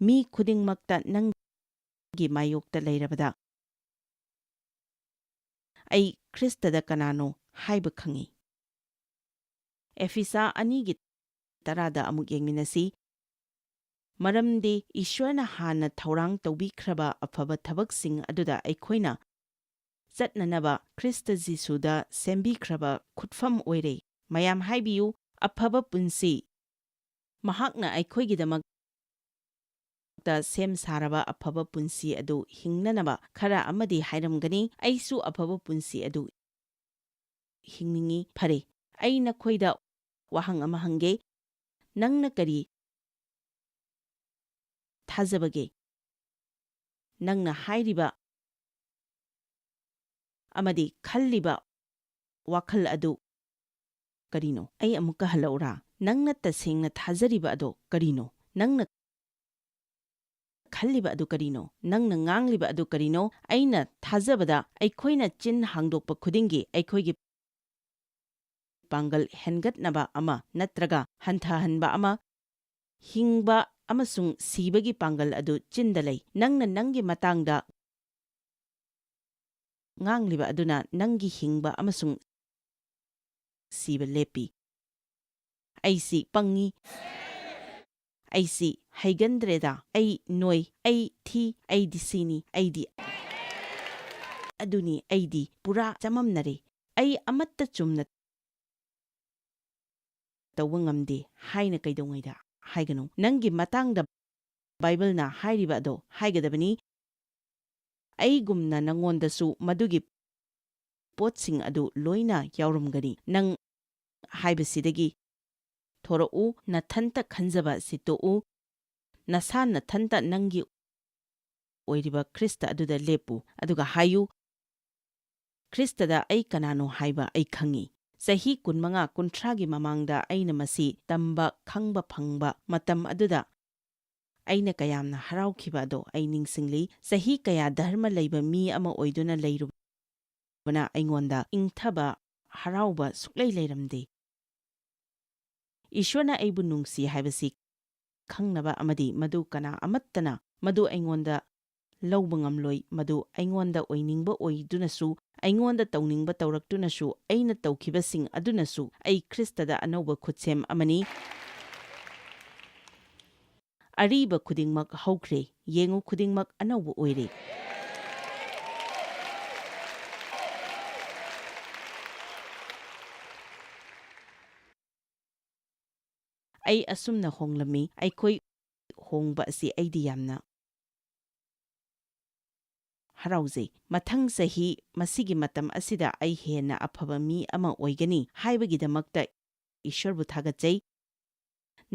ꯃꯤ ꯈꯨꯗꯤꯡꯃꯛꯇ ꯅꯪꯒꯤ ꯃꯥꯌꯣꯛꯇ ꯂꯩꯔꯕꯗ, ꯑꯩ ꯈ꯭ꯔꯤꯁꯇꯗ ꯀꯅꯥꯅꯣ ꯍꯥꯏꯕ ꯈꯪꯏ"꯫ ꯑꯦꯐꯤꯁꯥ ꯑꯅꯤꯒꯤ ꯇꯔꯥꯗ ꯑꯃꯨꯛ ꯌꯦꯡꯃꯤꯟꯅꯁꯤ꯫ ꯃꯔꯝꯗꯤ ꯏꯁ꯭ꯋꯔꯅ ꯍꯥꯟꯅ ꯊꯧꯔꯥꯡ ꯇꯧꯕꯤꯈ꯭ꯔꯕ ꯑꯐꯕ ꯊꯕꯛꯁꯤꯡ ꯑꯗꯨꯗ ꯑꯩꯈꯣꯏꯅ ꯆꯠꯅꯅꯕ ꯈ꯭ꯔꯤꯁꯇ ꯖꯤꯁꯨꯗ ꯁꯦꯝꯕꯤꯈ꯭ꯔꯕ ꯈꯨꯠꯐꯝ ꯑꯣꯏꯔꯦ꯫ ꯃꯌꯥꯝ ꯍꯥꯏꯕꯤꯌꯨ, "ꯑꯐꯕ ꯄꯨꯟꯁꯤ"꯫ ꯃꯍꯥꯛꯅ ꯑꯩꯈꯣꯏꯒꯤꯗꯃꯛꯇ ꯁꯦꯝ ꯁꯥꯔꯕ ꯑꯐꯕ ꯄꯨꯟꯁꯤ ꯑꯗꯨ ꯍꯤꯡꯅꯅꯕ ꯈꯔ ꯑꯃꯗꯤ ꯍꯥꯏꯔꯝꯒꯅꯤ꯫ ꯑꯩꯁꯨ ꯑꯐꯕ ꯄꯨꯟꯁꯤ ꯑꯗꯨ ꯍꯤꯡꯅꯤꯡꯏ꯫ ꯐꯔꯦ, ꯑꯩ ꯅꯈꯣꯏꯗ ꯋꯥꯍꯪ ꯑꯃ ꯍꯪꯒꯦ꯫ ꯅꯪꯅ ꯀꯔꯤ ꯊꯥꯖꯕꯒꯦ? ꯅꯪꯅ ꯍꯥꯏꯔꯤꯕ ꯑꯃꯗꯤ ꯈꯜꯂꯤꯕ ꯋꯥꯈꯜ ꯑꯗꯨ ꯀꯔꯤꯅꯣ? ꯑꯩ ꯑꯃꯨꯛꯀ ꯍꯜꯂꯛꯎꯔꯥ? ꯅꯪꯅ ꯇꯁꯦꯡꯅ ꯊꯥꯖꯔꯤꯕ ꯑꯗꯣ ꯀꯔꯤꯅꯣ? ꯅꯪꯅ ꯈꯜꯂꯤꯕ ꯑꯗꯨ ꯀꯔꯤꯅꯣ? ꯅꯪꯅ ꯉꯥꯡꯂꯤꯕ ꯑꯗꯨ ꯀꯔꯤꯅꯣ? ꯑꯩꯅ ꯊꯥꯖꯕꯗ ꯑꯩꯈꯣꯏꯅ ꯆꯤꯟ ꯍꯥꯡꯗꯣꯛꯄ ꯈꯨꯗꯤꯡꯒꯤ ꯑꯩꯈꯣꯏꯒꯤ ꯄꯥꯡꯒꯜ ꯍꯦꯟꯒꯠꯅꯕ ꯑꯃ ꯅꯠꯇ꯭ꯔꯒ ꯍꯟꯊꯍꯟꯕ ꯑꯃ, ꯍꯤꯡꯕ ꯑꯃꯁꯨꯡ ꯁꯤꯕꯒꯤ ꯄꯥꯡꯒꯜ ꯑꯗꯨ ꯆꯤꯟꯗ ꯂꯩ꯫ ꯅꯪꯅ ꯅꯪꯒꯤ ꯃꯇꯥꯡꯗ ꯉꯥꯡꯂꯤꯕ ꯑꯗꯨꯅ ꯅꯪꯒꯤ ꯍꯤꯡꯕ ꯑꯃꯁꯨꯡ ꯁꯤꯕ ꯂꯦꯞꯄꯤ꯫ "ꯑꯩꯁꯤ ꯄꯪꯉꯤ, ꯑꯩꯁꯤ ꯍꯩꯒꯟꯗ꯭ꯔꯦꯗ, ꯑꯩ ꯅꯣꯏ, ꯑꯩ ꯊꯤ, ꯑꯩꯗꯤ ꯁꯤꯅꯤ, ꯑꯩꯗꯤ ꯑꯗꯨꯅꯤ, ꯑꯩꯗꯤ ꯄꯨꯔꯥ ꯆꯃꯝꯅꯔꯦ, ꯑꯩ ꯑꯃꯠꯇ ꯆꯨꯝꯅ ꯇꯧꯕ ꯉꯝꯗꯦ" ꯍꯥꯏꯅ ꯀꯩꯗꯧꯉꯩꯗ ꯍꯥꯏꯒꯅꯨ꯫ ꯅꯪꯒꯤ ꯃꯇꯥꯡꯗ ꯕꯥꯏꯕꯜꯅ ꯍꯥꯏꯔꯤꯕ ꯑꯗꯣ ꯍꯥꯏꯒꯗꯕꯅꯤ꯫ ꯑꯩꯒꯨꯝꯅ ꯅꯉꯣꯟꯗꯁꯨ ꯃꯗꯨꯒꯤ ꯄꯣꯠꯁꯤꯡ ꯑꯗꯨ ꯂꯣꯏꯅ ꯌꯥꯎꯔꯝꯒꯅꯤ꯫ ꯅꯪ ꯍꯥꯏꯕꯁꯤꯗꯒꯤ ꯊꯣꯔꯛꯎ, ꯅꯊꯟꯇ ꯈꯟꯖꯕ ꯁꯤꯠꯇꯣꯛꯎ, ꯅꯁꯥ ꯅꯊꯟꯇ ꯅꯪꯒꯤ ꯑꯣꯏꯔꯤꯕ ꯈ꯭ꯔꯤꯁꯇ ꯑꯗꯨꯗ ꯂꯦꯞꯄꯨ, ꯑꯗꯨꯒ ꯍꯥꯏꯌꯨ, "ꯈ꯭ꯔꯤꯁꯇꯗ ꯑꯩ ꯀꯅꯥꯅꯣ ꯍꯥꯏꯕ ꯑꯩ ꯈꯪꯉꯤ꯫ ꯆꯍꯤ ꯀꯨꯟꯃꯉꯥ, ꯀꯨꯟꯊ꯭ꯔꯥꯒꯤ ꯃꯃꯥꯡꯗ ꯑꯩꯅ ꯃꯁꯤ ꯇꯝꯕ, ꯈꯪꯕ ꯐꯪꯕ ꯃꯇꯝ ꯑꯗꯨꯗ ꯑꯩꯅ ꯀꯌꯥꯝꯅ ꯍꯔꯥꯎꯈꯤꯕ ꯑꯗꯣ ꯑꯩ ꯅꯤꯡꯁꯤꯡꯂꯤ꯫ ꯆꯍꯤ ꯀꯌꯥ ꯙꯔꯃ ꯂꯩꯕ ꯃꯤ ꯑꯃ ꯑꯣꯏꯗꯨꯅ ꯂꯩꯔꯨꯕꯅ ꯑꯩꯉꯣꯟꯗ ꯏꯪꯊꯕ, ꯍꯔꯥꯎꯕ ꯁꯨꯛꯂꯩ ꯂꯩꯔꯝꯗꯦ꯫ ꯏꯁ꯭ꯋꯔꯅ ꯑꯩꯕꯨ ꯅꯨꯡꯁꯤ ꯍꯥꯏꯕꯁꯤ ꯈꯪꯅꯕ ꯑꯃꯗꯤ ꯃꯗꯨ ꯀꯅꯥ ꯑꯃꯠꯇꯅ ꯃꯗꯨ ꯑꯩꯉꯣꯟꯗ ꯂꯧꯕ ꯉꯝꯂꯣꯏ, ꯃꯗꯨ ꯑꯩꯉꯣꯟꯗ ꯑꯣꯏꯅꯤꯡꯕ ꯑꯣꯏꯗꯨꯅꯁꯨ, ꯑꯩꯉꯣꯟꯗ ꯇꯧꯅꯤꯡꯕ ꯇꯧꯔꯛꯇꯨꯅꯁꯨ, ꯑꯩꯅ ꯇꯧꯈꯤꯕꯁꯤꯡ ꯑꯗꯨꯅꯁꯨ ꯑꯩ ꯈ꯭ꯔꯤꯁꯇꯗ ꯑꯅꯧꯕ ꯈꯨꯠꯁꯦꯝ ꯑꯃꯅꯤ꯫ ꯑꯔꯤꯕ ꯈꯨꯗꯤꯡꯃꯛ ꯍꯧꯈ꯭ꯔꯦ, ꯌꯦꯡꯉꯨ, ꯈꯨꯗꯤꯡꯃꯛ ꯑꯅꯧꯕ ꯑꯣꯏꯔꯦ꯫ ꯑꯩ ꯑꯁꯨꯝꯅ ꯍꯣꯡꯂꯝꯃꯤ꯫ ꯑꯩꯈꯣꯏ ꯍꯣꯡꯕ ꯑꯁꯤ ꯑꯩꯗꯤ ꯌꯥꯝꯅ ꯍꯔꯥꯎꯖꯩ꯫ ꯃꯊꯪ ꯆꯍꯤ ꯃꯁꯤꯒꯤ ꯃꯇꯝ ꯑꯁꯤꯗ ꯑꯩ ꯍꯦꯟꯅ ꯑꯐꯕ ꯃꯤ ꯑꯃ ꯑꯣꯏꯒꯅꯤ ꯍꯥꯏꯕꯒꯤꯗꯃꯛꯇ ꯏꯁ꯭ꯋꯔꯕꯨ ꯊꯥꯒꯠꯆꯩ꯫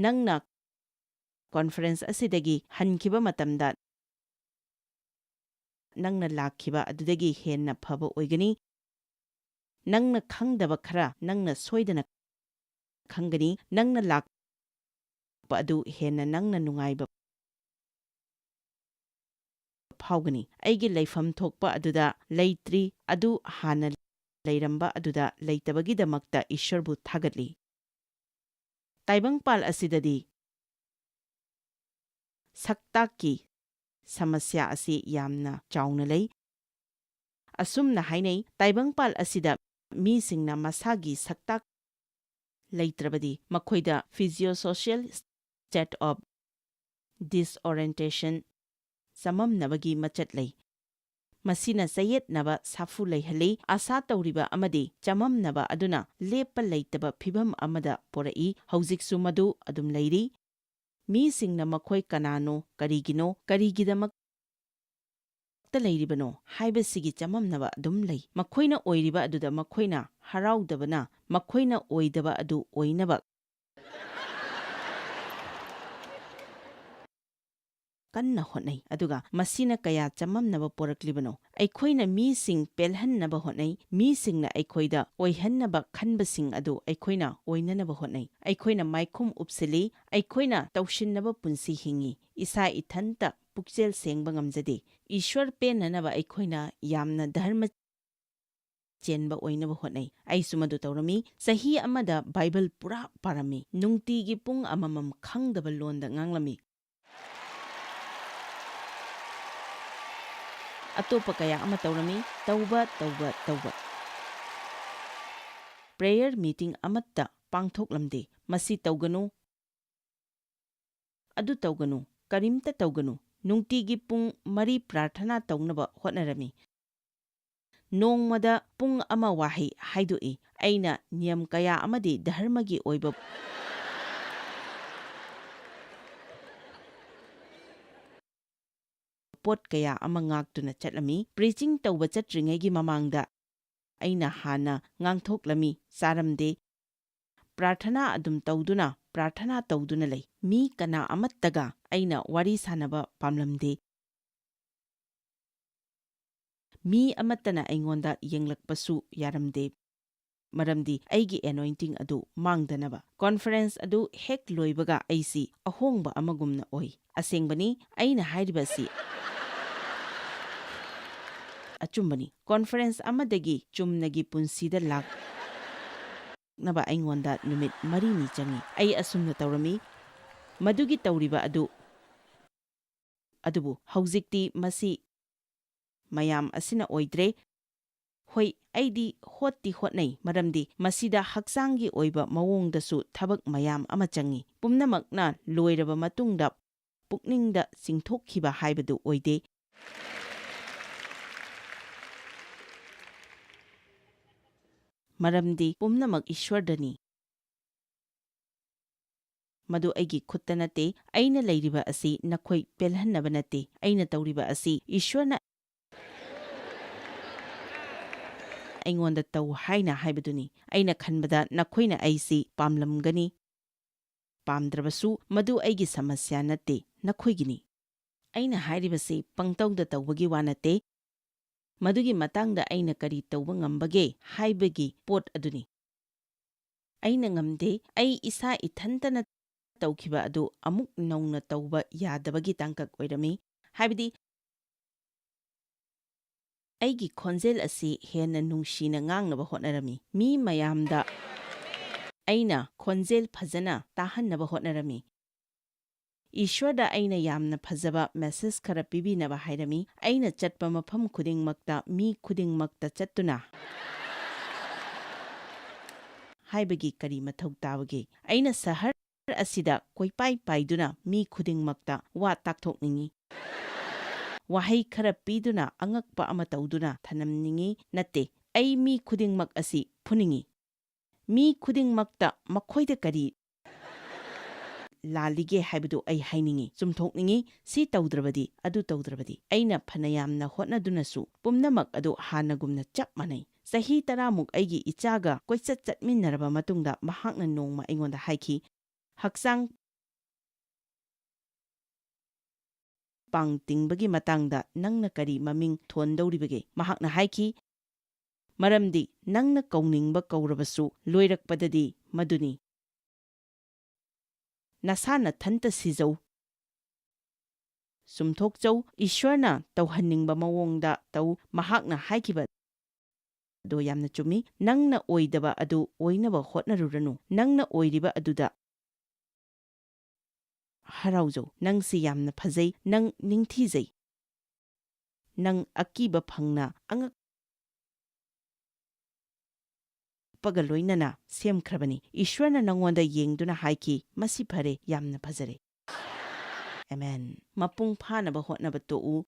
ꯅꯪꯅ ꯀꯣꯟꯐꯔꯦꯟꯁ ꯑꯁꯤꯗꯒꯤ ꯍꯟꯈꯤꯕ ꯃꯇꯝꯗ ꯅꯪꯅ ꯂꯥꯛꯈꯤꯕ ꯑꯗꯨꯗꯒꯤ ꯍꯦꯟꯅ ꯐꯕ ꯑꯣꯏꯒꯅꯤ꯫ ꯅꯪꯅ ꯈꯪꯗꯕ ꯈꯔ ꯅꯪꯅ ꯁꯣꯏꯗꯅ ꯈꯪꯒꯅꯤ꯫ ꯅꯪꯅ ꯂꯥꯛꯄ ꯑꯗꯨ ꯍꯦꯟꯅ ꯅꯪꯅ ꯅꯨꯡꯉꯥꯏꯕ ꯐꯥꯎꯒꯅꯤ꯫ ꯑꯩꯒꯤ ꯂꯩꯐꯝ ꯊꯣꯛꯄ ꯑꯗꯨꯗ ꯂꯩꯇ꯭ꯔꯤ, ꯑꯗꯨ ꯍꯥꯟꯅ ꯂꯩꯔꯝꯕ ꯑꯗꯨꯗ ꯂꯩꯇꯕꯒꯤꯗꯃꯛꯇ ꯏꯁ꯭ꯋꯔꯕꯨ ꯊꯥꯒꯠꯂꯤ꯫ ꯇꯥꯏꯕꯪꯄꯥꯜ ꯑꯁꯤꯗꯗꯤ ꯁꯛꯇꯥꯛꯀꯤ ꯁꯃꯁ꯭ꯌꯥ ꯑꯁꯤ ꯌꯥꯝꯅ ꯆꯥꯎꯅ ꯂꯩ꯫ ꯑꯁꯨꯝꯅ ꯍꯥꯏꯅꯩ, ꯇꯥꯏꯕꯪꯄꯥꯜ ꯑꯁꯤꯗ ꯃꯤꯁꯤꯡꯅ ꯃꯁꯥꯒꯤ ꯁꯛꯇꯥꯛ ꯂꯩꯇ꯭ꯔꯕꯗꯤ ꯃꯈꯣꯏꯗ physiosocial state of disorientation, ꯆꯃꯝꯅꯕꯒꯤ ꯃꯆꯠ ꯂꯩ꯫ ꯃꯁꯤꯅ ꯆꯌꯦꯠꯅꯕ ꯁꯥꯐꯨ ꯂꯩꯍꯜꯂꯤ꯫ ꯑꯥꯁꯥ ꯇꯧꯔꯤꯕ ꯑꯃꯗꯤ ꯆꯃꯝꯅꯕ ꯑꯗꯨꯅ ꯂꯦꯞꯄ ꯂꯩꯇꯕ ꯐꯤꯚꯝ ꯑꯃꯗ ꯄꯣꯔꯛꯏ꯫ ꯍꯧꯖꯤꯛꯁꯨ ꯃꯗꯨ ꯑꯗꯨꯝ ꯂꯩꯔꯤ꯫ ꯃꯤꯁꯤꯡꯅ ꯃꯈꯣꯏ ꯀꯅꯥꯅꯣ, ꯀꯔꯤꯒꯤꯅꯣ, ꯀꯔꯤꯒꯤꯗꯃꯛꯇ ꯂꯩꯔꯤꯕꯅꯣ ꯍꯥꯏꯕꯁꯤꯒꯤ ꯆꯃꯝꯅꯕ ꯑꯗꯨꯝ ꯂꯩ꯫ ꯃꯈꯣꯏꯅ ꯑꯣꯏꯔꯤꯕ ꯑꯗꯨꯗ ꯃꯈꯣꯏꯅ ꯍꯔꯥꯎꯗꯕꯅ ꯃꯈꯣꯏꯅ ꯑꯣꯏꯗꯕ ꯑꯗꯨ ꯑꯣꯏꯅꯕ ꯀꯟꯅ ꯍꯣꯠꯅꯩ, ꯑꯗꯨꯒ ꯃꯁꯤꯅ ꯀꯌꯥ ꯆꯃꯝꯅꯕ ꯄꯣꯔꯛꯂꯤꯕꯅꯣ? ꯑꯩꯈꯣꯏꯅ ꯃꯤꯁꯤꯡ ꯄꯦꯜꯍꯟꯅꯕ ꯍꯣꯠꯅꯩ, ꯃꯤꯁꯤꯡꯅ ꯑꯩꯈꯣꯏꯗ ꯑꯣꯏꯍꯟꯅꯕ ꯈꯟꯕꯁꯤꯡ ꯑꯗꯨ ꯑꯩꯈꯣꯏꯅ ꯑꯣꯏꯅꯅꯕ ꯍꯣꯠꯅꯩ꯫ ꯑꯩꯈꯣꯏꯅ ꯃꯥꯏꯈꯨꯝ ꯎꯞꯁꯤꯜꯂꯤ, ꯑꯩꯈꯣꯏꯅ ꯇꯧꯁꯤꯟꯅꯕ ꯄꯨꯟꯁꯤ ꯍꯤꯡꯏ, ꯏꯁꯥ ꯏꯊꯟꯇ ꯄꯨꯛꯆꯦꯜ ꯁꯦꯡꯕ ꯉꯝꯖꯗꯦ꯫ ꯏꯁ꯭ꯋꯔ ꯄꯦꯟꯅꯅꯕ ꯑꯩꯈꯣꯏꯅ ꯌꯥꯝꯅ ꯙꯔꯃ ꯆꯦꯟꯕ ꯑꯣꯏꯅꯕ ꯍꯣꯠꯅꯩ꯫ ꯑꯩꯁꯨ ꯃꯗꯨ ꯇꯧꯔꯝꯃꯤ꯫ ꯆꯍꯤ ꯑꯃꯗ ꯕꯥꯏꯕꯜ ꯄꯨꯔꯥ ꯄꯥꯔꯝꯃꯤ꯫ ꯅꯨꯡꯇꯤꯒꯤ ꯄꯨꯡ ꯑꯃꯃꯝ ꯈꯪꯗꯕ ꯂꯣꯟꯗ ꯉꯥꯡꯂꯝꯃꯤ꯫ ꯑꯇꯣꯞꯄ ꯀꯌꯥ ꯑꯃ ꯇꯧꯔꯝꯃꯤ꯫ ꯇꯧꯕ, ꯇꯧꯕ, ꯇꯧꯕ꯫ ꯄ꯭ꯔꯦꯌꯔ ꯃꯤꯇꯤꯡ ꯑꯃꯠꯇ ꯄꯥꯡꯊꯣꯛꯂꯝꯗꯦ꯫ ꯃꯁꯤ ꯇꯧꯒꯅꯨ, ꯑꯗꯨ ꯇꯧꯒꯅꯨ, ꯀꯔꯤꯝꯇ ꯇꯧꯒꯅꯨ꯫ ꯅꯨꯡꯇꯤꯒꯤ ꯄꯨꯡ ꯃꯔꯤ ꯄ꯭ꯔꯥꯔꯊꯅꯥ ꯇꯧꯅꯕ ꯍꯣꯠꯅꯔꯝꯃꯤ꯫ ꯅꯣꯡꯃꯗ ꯄꯨꯡ ꯑꯃ ꯋꯥꯍꯩ ꯍꯥꯏꯗꯣꯛꯏ꯫ ꯑꯩꯅ ꯅꯤꯌꯝ ꯀꯌꯥ ꯑꯃꯗꯤ ꯙꯔꯃꯒꯤ ꯑꯣꯏꯕ ꯄꯣꯠ ꯀꯌꯥ ꯑꯃ ꯉꯥꯛꯇꯨꯅ ꯆꯠꯂꯝꯃꯤ꯫ ꯄ꯭ꯔꯤꯆꯤꯡ ꯇꯧꯕ ꯆꯠꯇ꯭ꯔꯤꯉꯩꯒꯤ ꯃꯃꯥꯡꯗ ꯑꯩꯅ ꯍꯥꯟꯅ ꯉꯥꯡꯊꯣꯛꯂꯝꯃꯤ, ꯆꯥꯔꯝꯗꯦ꯫ ꯄ꯭ꯔꯥꯔꯊꯅꯥ ꯑꯗꯨꯝ ꯇꯧꯗꯨꯅ, ꯄ꯭ꯔꯥꯔꯊꯅꯥ ꯇꯧꯗꯨꯅ ꯂꯩ꯫ ꯃꯤ ꯀꯅꯥ ꯑꯃꯠꯇꯒ ꯑꯩꯅ ꯋꯥꯔꯤ ꯁꯥꯟꯅꯕ ꯄꯥꯝꯂꯝꯗꯦ꯫ ꯃꯤ ꯑꯃꯠꯇꯅ ꯑꯩꯉꯣꯟꯗ ꯌꯦꯡꯂꯛꯄꯁꯨ ꯌꯥꯔꯝꯗꯦ, ꯃꯔꯝꯗꯤ ꯑꯩꯒꯤ anointing ꯑꯗꯨ ꯃꯥꯡꯗꯅꯕ꯫ Conference ꯑꯗꯨ ꯍꯦꯛ ꯂꯣꯏꯕꯒ ꯑꯩꯁꯤ ꯑꯍꯣꯡꯕ ꯑꯃꯒꯨꯝꯅ ꯑꯣꯏ꯫ ꯑꯁꯦꯡꯕꯅꯤ, ꯑꯩꯅ ꯍꯥꯏꯔꯤꯕ ꯑꯁꯤ ꯑꯆꯨꯝꯕꯅꯤ꯫ Conference ꯑꯃꯗꯒꯤ ꯆꯨꯝꯅꯒꯤ ꯄꯨꯟꯁꯤꯗ ꯂꯥꯛꯅꯕ ꯑꯩꯉꯣꯟꯗ ꯅꯨꯃꯤꯠ ꯃꯔꯤꯅꯤ ꯆꯪꯏ꯫ ꯑꯩ ꯑꯁꯨꯝꯅ ꯇꯧꯔꯝꯃꯤ꯫ ꯃꯗꯨꯒꯤ ꯇꯧꯔꯤꯕ ꯑꯗꯨ, ꯑꯗꯨꯕꯨ ꯍꯧꯖꯤꯛꯇꯤ ꯃꯁꯤ ꯃꯌꯥꯝ ꯑꯁꯤꯅ ꯑꯣꯏꯗ꯭ꯔꯦ꯫ ꯍꯣꯏ, ꯑꯩꯗꯤ ꯍꯣꯠꯇꯤ ꯍꯣꯠꯅꯩ, ꯃꯔꯝꯗꯤ ꯃꯁꯤꯗ ꯍꯛꯆꯥꯡꯒꯤ ꯑꯣꯏꯕ ꯃꯑꯣꯡꯗꯁꯨ ꯊꯕꯛ ꯃꯌꯥꯝ ꯑꯃ ꯆꯪꯏ꯫ ꯄꯨꯝꯅꯃꯛꯅ ꯂꯣꯏꯔꯕ ꯃꯇꯨꯡꯗ ꯄꯨꯛꯅꯤꯡꯗ ꯆꯤꯡꯊꯣꯛꯈꯤꯕ ꯍꯥꯏꯕꯗꯨ ꯑꯣꯏꯗꯦ, ꯃꯔꯝꯗꯤ ꯄꯨꯝꯅꯃꯛ ꯏꯁ꯭ꯋꯔꯗꯅꯤ꯫ ꯃꯗꯨ ꯑꯩꯒꯤ ꯈꯨꯠꯇ ꯅꯠꯇꯦ꯫ ꯑꯩꯅ ꯂꯩꯔꯤꯕ ꯑꯁꯤ ꯅꯈꯣꯏ ꯄꯦꯜꯍꯟꯅꯕ ꯅꯠꯇꯦ꯫ ꯑꯩꯅ ꯇꯧꯔꯤꯕ ꯑꯁꯤ ꯏꯁ꯭ꯋꯔꯅ ꯑꯩꯉꯣꯟꯗ ꯇꯧ ꯍꯥꯏꯅ ꯍꯥꯏꯕꯗꯨꯅꯤ꯫ ꯑꯩꯅ ꯈꯟꯕꯗ ꯅꯈꯣꯏꯅ ꯑꯩꯁꯤ ꯄꯥꯝꯂꯝꯒꯅꯤ꯫ ꯄꯥꯝꯗ꯭ꯔꯕꯁꯨ, ꯃꯗꯨ ꯑꯩꯒꯤ ꯁꯃꯁ꯭ꯌꯥ ꯅꯠꯇꯦ, ꯅꯈꯣꯏꯒꯤꯅꯤ꯫ ꯑꯩꯅ ꯍꯥꯏꯔꯤꯕꯁꯤ ꯄꯪꯇꯧꯗ ꯇꯧꯕꯒꯤ ꯋꯥ ꯅꯠꯇꯦ꯫ ꯃꯗꯨꯒꯤ ꯃꯇꯥꯡꯗ ꯑꯩꯅ ꯀꯔꯤ ꯇꯧꯕ ꯉꯝꯕꯒꯦ ꯍꯥꯏꯕꯒꯤ ꯄꯣꯠ ꯑꯗꯨꯅꯤ꯫ ꯑꯩꯅ ꯉꯝꯗꯦ, ꯑꯩ ꯏꯁꯥ ꯏꯊꯟꯇꯅ ꯇꯧꯈꯤꯕ ꯑꯗꯨ ꯑꯃꯨꯛ ꯅꯧꯅ ꯇꯧꯕ ꯌꯥꯗꯕꯒꯤ ꯇꯥꯡꯀꯛ ꯑꯣꯏꯔꯝꯃꯤ꯫ ꯍꯥꯏꯕꯗꯤ, ꯑꯩꯒꯤ ꯈꯣꯟꯖꯦꯜ ꯑꯁꯤ ꯍꯦꯟꯅ ꯅꯨꯡꯁꯤꯅ ꯉꯥꯡꯅꯕ ꯍꯣꯠꯅꯔꯝꯃꯤ꯫ ꯃꯤ ꯃꯌꯥꯝꯗ ꯑꯩꯅ ꯈꯣꯟꯖꯦꯜ ꯐꯖꯅ ꯇꯥꯍꯟꯅꯕ ꯍꯣꯠꯅꯔꯝꯃꯤ꯫ ꯏꯁ꯭ꯋꯔꯗ ꯑꯩꯅ ꯌꯥꯝꯅ ꯐꯖꯕ message ꯈꯔ ꯄꯤꯕꯤꯅꯕ ꯍꯥꯏꯔꯝꯃꯤ꯫ ꯑꯩꯅ ꯆꯠꯄ ꯃꯐꯝ ꯈꯨꯗꯤꯡꯃꯛꯇ, ꯃꯤ ꯈꯨꯗꯤꯡꯃꯛꯇ ꯆꯠꯇꯨꯅ ꯍꯥꯏꯕꯒꯤ ꯀꯔꯤ ꯃꯊꯧ ꯇꯥꯕꯒꯦ? ꯑꯩꯅ ꯁꯍꯔ ꯑꯁꯤꯗ ꯀꯣꯏꯄꯥꯏ ꯄꯥꯏꯗꯨꯅ ꯃꯤ ꯈꯨꯗꯤꯡꯃꯛꯇ ꯋꯥ ꯇꯥꯛꯊꯣꯛꯅꯤꯡꯏ꯫ ꯋꯥꯍꯩ ꯈꯔ ꯄꯤꯗꯨꯅ ꯑꯉꯛꯄ ꯑꯃ ꯇꯧꯗꯨꯅ ꯊꯅꯝꯅꯤꯡꯏ ꯅꯠꯇꯦ꯫ ꯑꯩ ꯃꯤ ꯈꯨꯗꯤꯡꯃꯛ ꯑꯁꯤ ꯐꯨꯅꯤꯡꯏ꯫ ꯃꯤ ꯈꯨꯗꯤꯡꯃꯛꯇ ꯃꯈꯣꯏꯗ ꯀꯔꯤ ꯂꯥꯜꯂꯤꯒꯦ ꯍꯥꯏꯕꯗꯨ ꯑꯩ ꯍꯥꯏꯅꯤꯡꯏ, ꯆꯨꯝꯊꯣꯛꯅꯤꯡꯏ꯫ ꯁꯤ ꯇꯧꯗ꯭ꯔꯕꯗꯤ, ꯑꯗꯨ ꯇꯧꯗ꯭ꯔꯕꯗꯤ, ꯑꯩꯅ ꯐꯅꯌꯥꯝꯅ ꯍꯣꯠꯅꯗꯨꯅꯁꯨ ꯄꯨꯝꯅꯃꯛ ꯑꯗꯨ ꯍꯥꯟꯅꯒꯨꯝꯅ ꯆꯞ ꯃꯥꯟꯅꯩ꯫ ꯆꯍꯤ ꯇꯔꯥꯃꯨꯛ ꯑꯩꯒꯤ ꯏꯆꯥꯒ ꯀꯣꯏꯆꯠ ꯆꯠꯃꯤꯟꯅꯔꯕ ꯃꯇꯨꯡꯗ, ꯃꯍꯥꯛꯅ ꯅꯣꯡꯃ ꯑꯩꯉꯣꯟꯗ ꯍꯥꯏꯈꯤ, "ꯍꯛꯆꯥꯡ ꯄꯥꯡ ꯇꯤꯡꯕꯒꯤ ꯃꯇꯥꯡꯗ ꯅꯪꯅ ꯀꯔꯤ ꯃꯃꯤꯡ ꯊꯣꯟꯗꯧꯔꯤꯕꯒꯦ?" ꯃꯍꯥꯛꯅ ꯍꯥꯏꯈꯤ, "ꯃꯔꯝꯗꯤ ꯅꯪꯅ ꯀꯧꯅꯤꯡꯕ ꯀꯧꯔꯕꯁꯨ, ꯂꯣꯏꯔꯛꯄꯗꯗꯤ ꯃꯗꯨꯅꯤ꯫ ꯅꯁꯥ ꯅꯊꯟꯇ ꯁꯤꯖꯧ꯫ ꯆꯨꯝꯊꯣꯛꯆꯧ, ꯏꯁ꯭ꯋꯔꯅ ꯇꯧꯍꯟꯅꯤꯡꯕ ꯃꯑꯣꯡꯗ ꯇꯧ꯫" ꯃꯍꯥꯛꯅ ꯍꯥꯏꯈꯤꯕ ꯑꯗꯣ ꯌꯥꯝꯅ ꯆꯨꯝꯃꯤ꯫ ꯅꯪꯅ ꯑꯣꯏꯗꯕ ꯑꯗꯨ ꯑꯣꯏꯅꯕ ꯍꯣꯠꯅꯔꯨꯔꯅꯨ꯫ ꯅꯪꯅ ꯑꯣꯏꯔꯤꯕ ꯑꯗꯨꯗ ꯍꯔꯥꯎꯖꯧ꯫ ꯅꯪꯁꯤ ꯌꯥꯝꯅ ꯐꯖꯩ꯫ ꯅꯪ ꯅꯤꯡꯊꯤꯖꯩ꯫ ꯅꯪ ꯑꯀꯤꯕ ꯐꯪꯅ ꯑꯉꯛ ꯄꯒ ꯂꯣꯏꯅꯅ ꯁꯦꯝꯈ꯭ꯔꯕꯅꯤ꯫ ꯏꯁ꯭ꯋꯔꯅ ꯅꯉꯣꯟꯗ ꯌꯦꯡꯗꯨꯅ ꯍꯥꯏꯈꯤ, "ꯃꯁꯤ ꯐꯔꯦ, ꯌꯥꯝꯅ ꯐꯖꯔꯦ꯫" ꯑꯦꯃꯦꯟ꯫ ꯃꯄꯨꯡ ꯐꯥꯅꯕ ꯍꯣꯠꯅꯕ ꯇꯣꯛꯎ꯫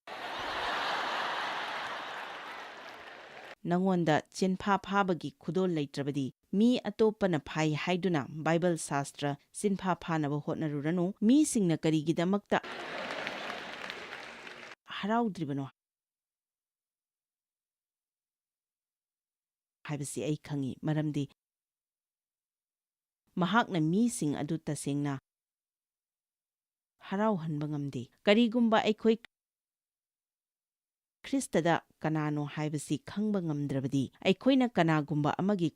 ꯅꯉꯣꯟꯗ ꯆꯤꯟꯐꯥ ꯐꯥꯕꯒꯤ ꯈꯨꯗꯣꯜ ꯂꯩꯇ꯭ꯔꯕꯗꯤ, ꯃꯤ ꯑꯇꯣꯞꯄꯅ ꯐꯥꯏ ꯍꯥꯏꯗꯨꯅ ꯕꯥꯏꯕꯜ ꯁꯥꯁꯇ꯭ꯔ ꯆꯤꯟꯐꯥ ꯐꯥꯅꯕ ꯍꯣꯠꯅꯔꯨꯔꯅꯨ꯫ ꯃꯤꯁꯤꯡꯅ ꯀꯔꯤꯒꯤꯗꯃꯛꯇ ꯍꯔꯥꯎꯗ꯭ꯔꯤꯕꯅꯣ ꯍꯥꯏꯕꯁꯤ ꯑꯩ ꯈꯪꯏ, ꯃꯔꯝꯗꯤ ꯃꯍꯥꯛꯅ ꯃꯤꯁꯤꯡ ꯑꯗꯨ ꯇꯁꯦꯡꯅ ꯍꯔꯥꯎꯍꯟꯕ ꯉꯝꯗꯦ꯫ ꯀꯔꯤꯒꯨꯝꯕ ꯑꯩꯈꯣꯏ ꯈ꯭ꯔꯤꯁꯇꯗ ꯀꯅꯥꯅꯣ ꯍꯥꯏꯕꯁꯤ ꯈꯪꯕ ꯉꯝꯗ꯭ꯔꯕꯗꯤ, ꯑꯩꯈꯣꯏꯅ ꯀꯅꯥꯒꯨꯝꯕ ꯑꯃꯒꯤ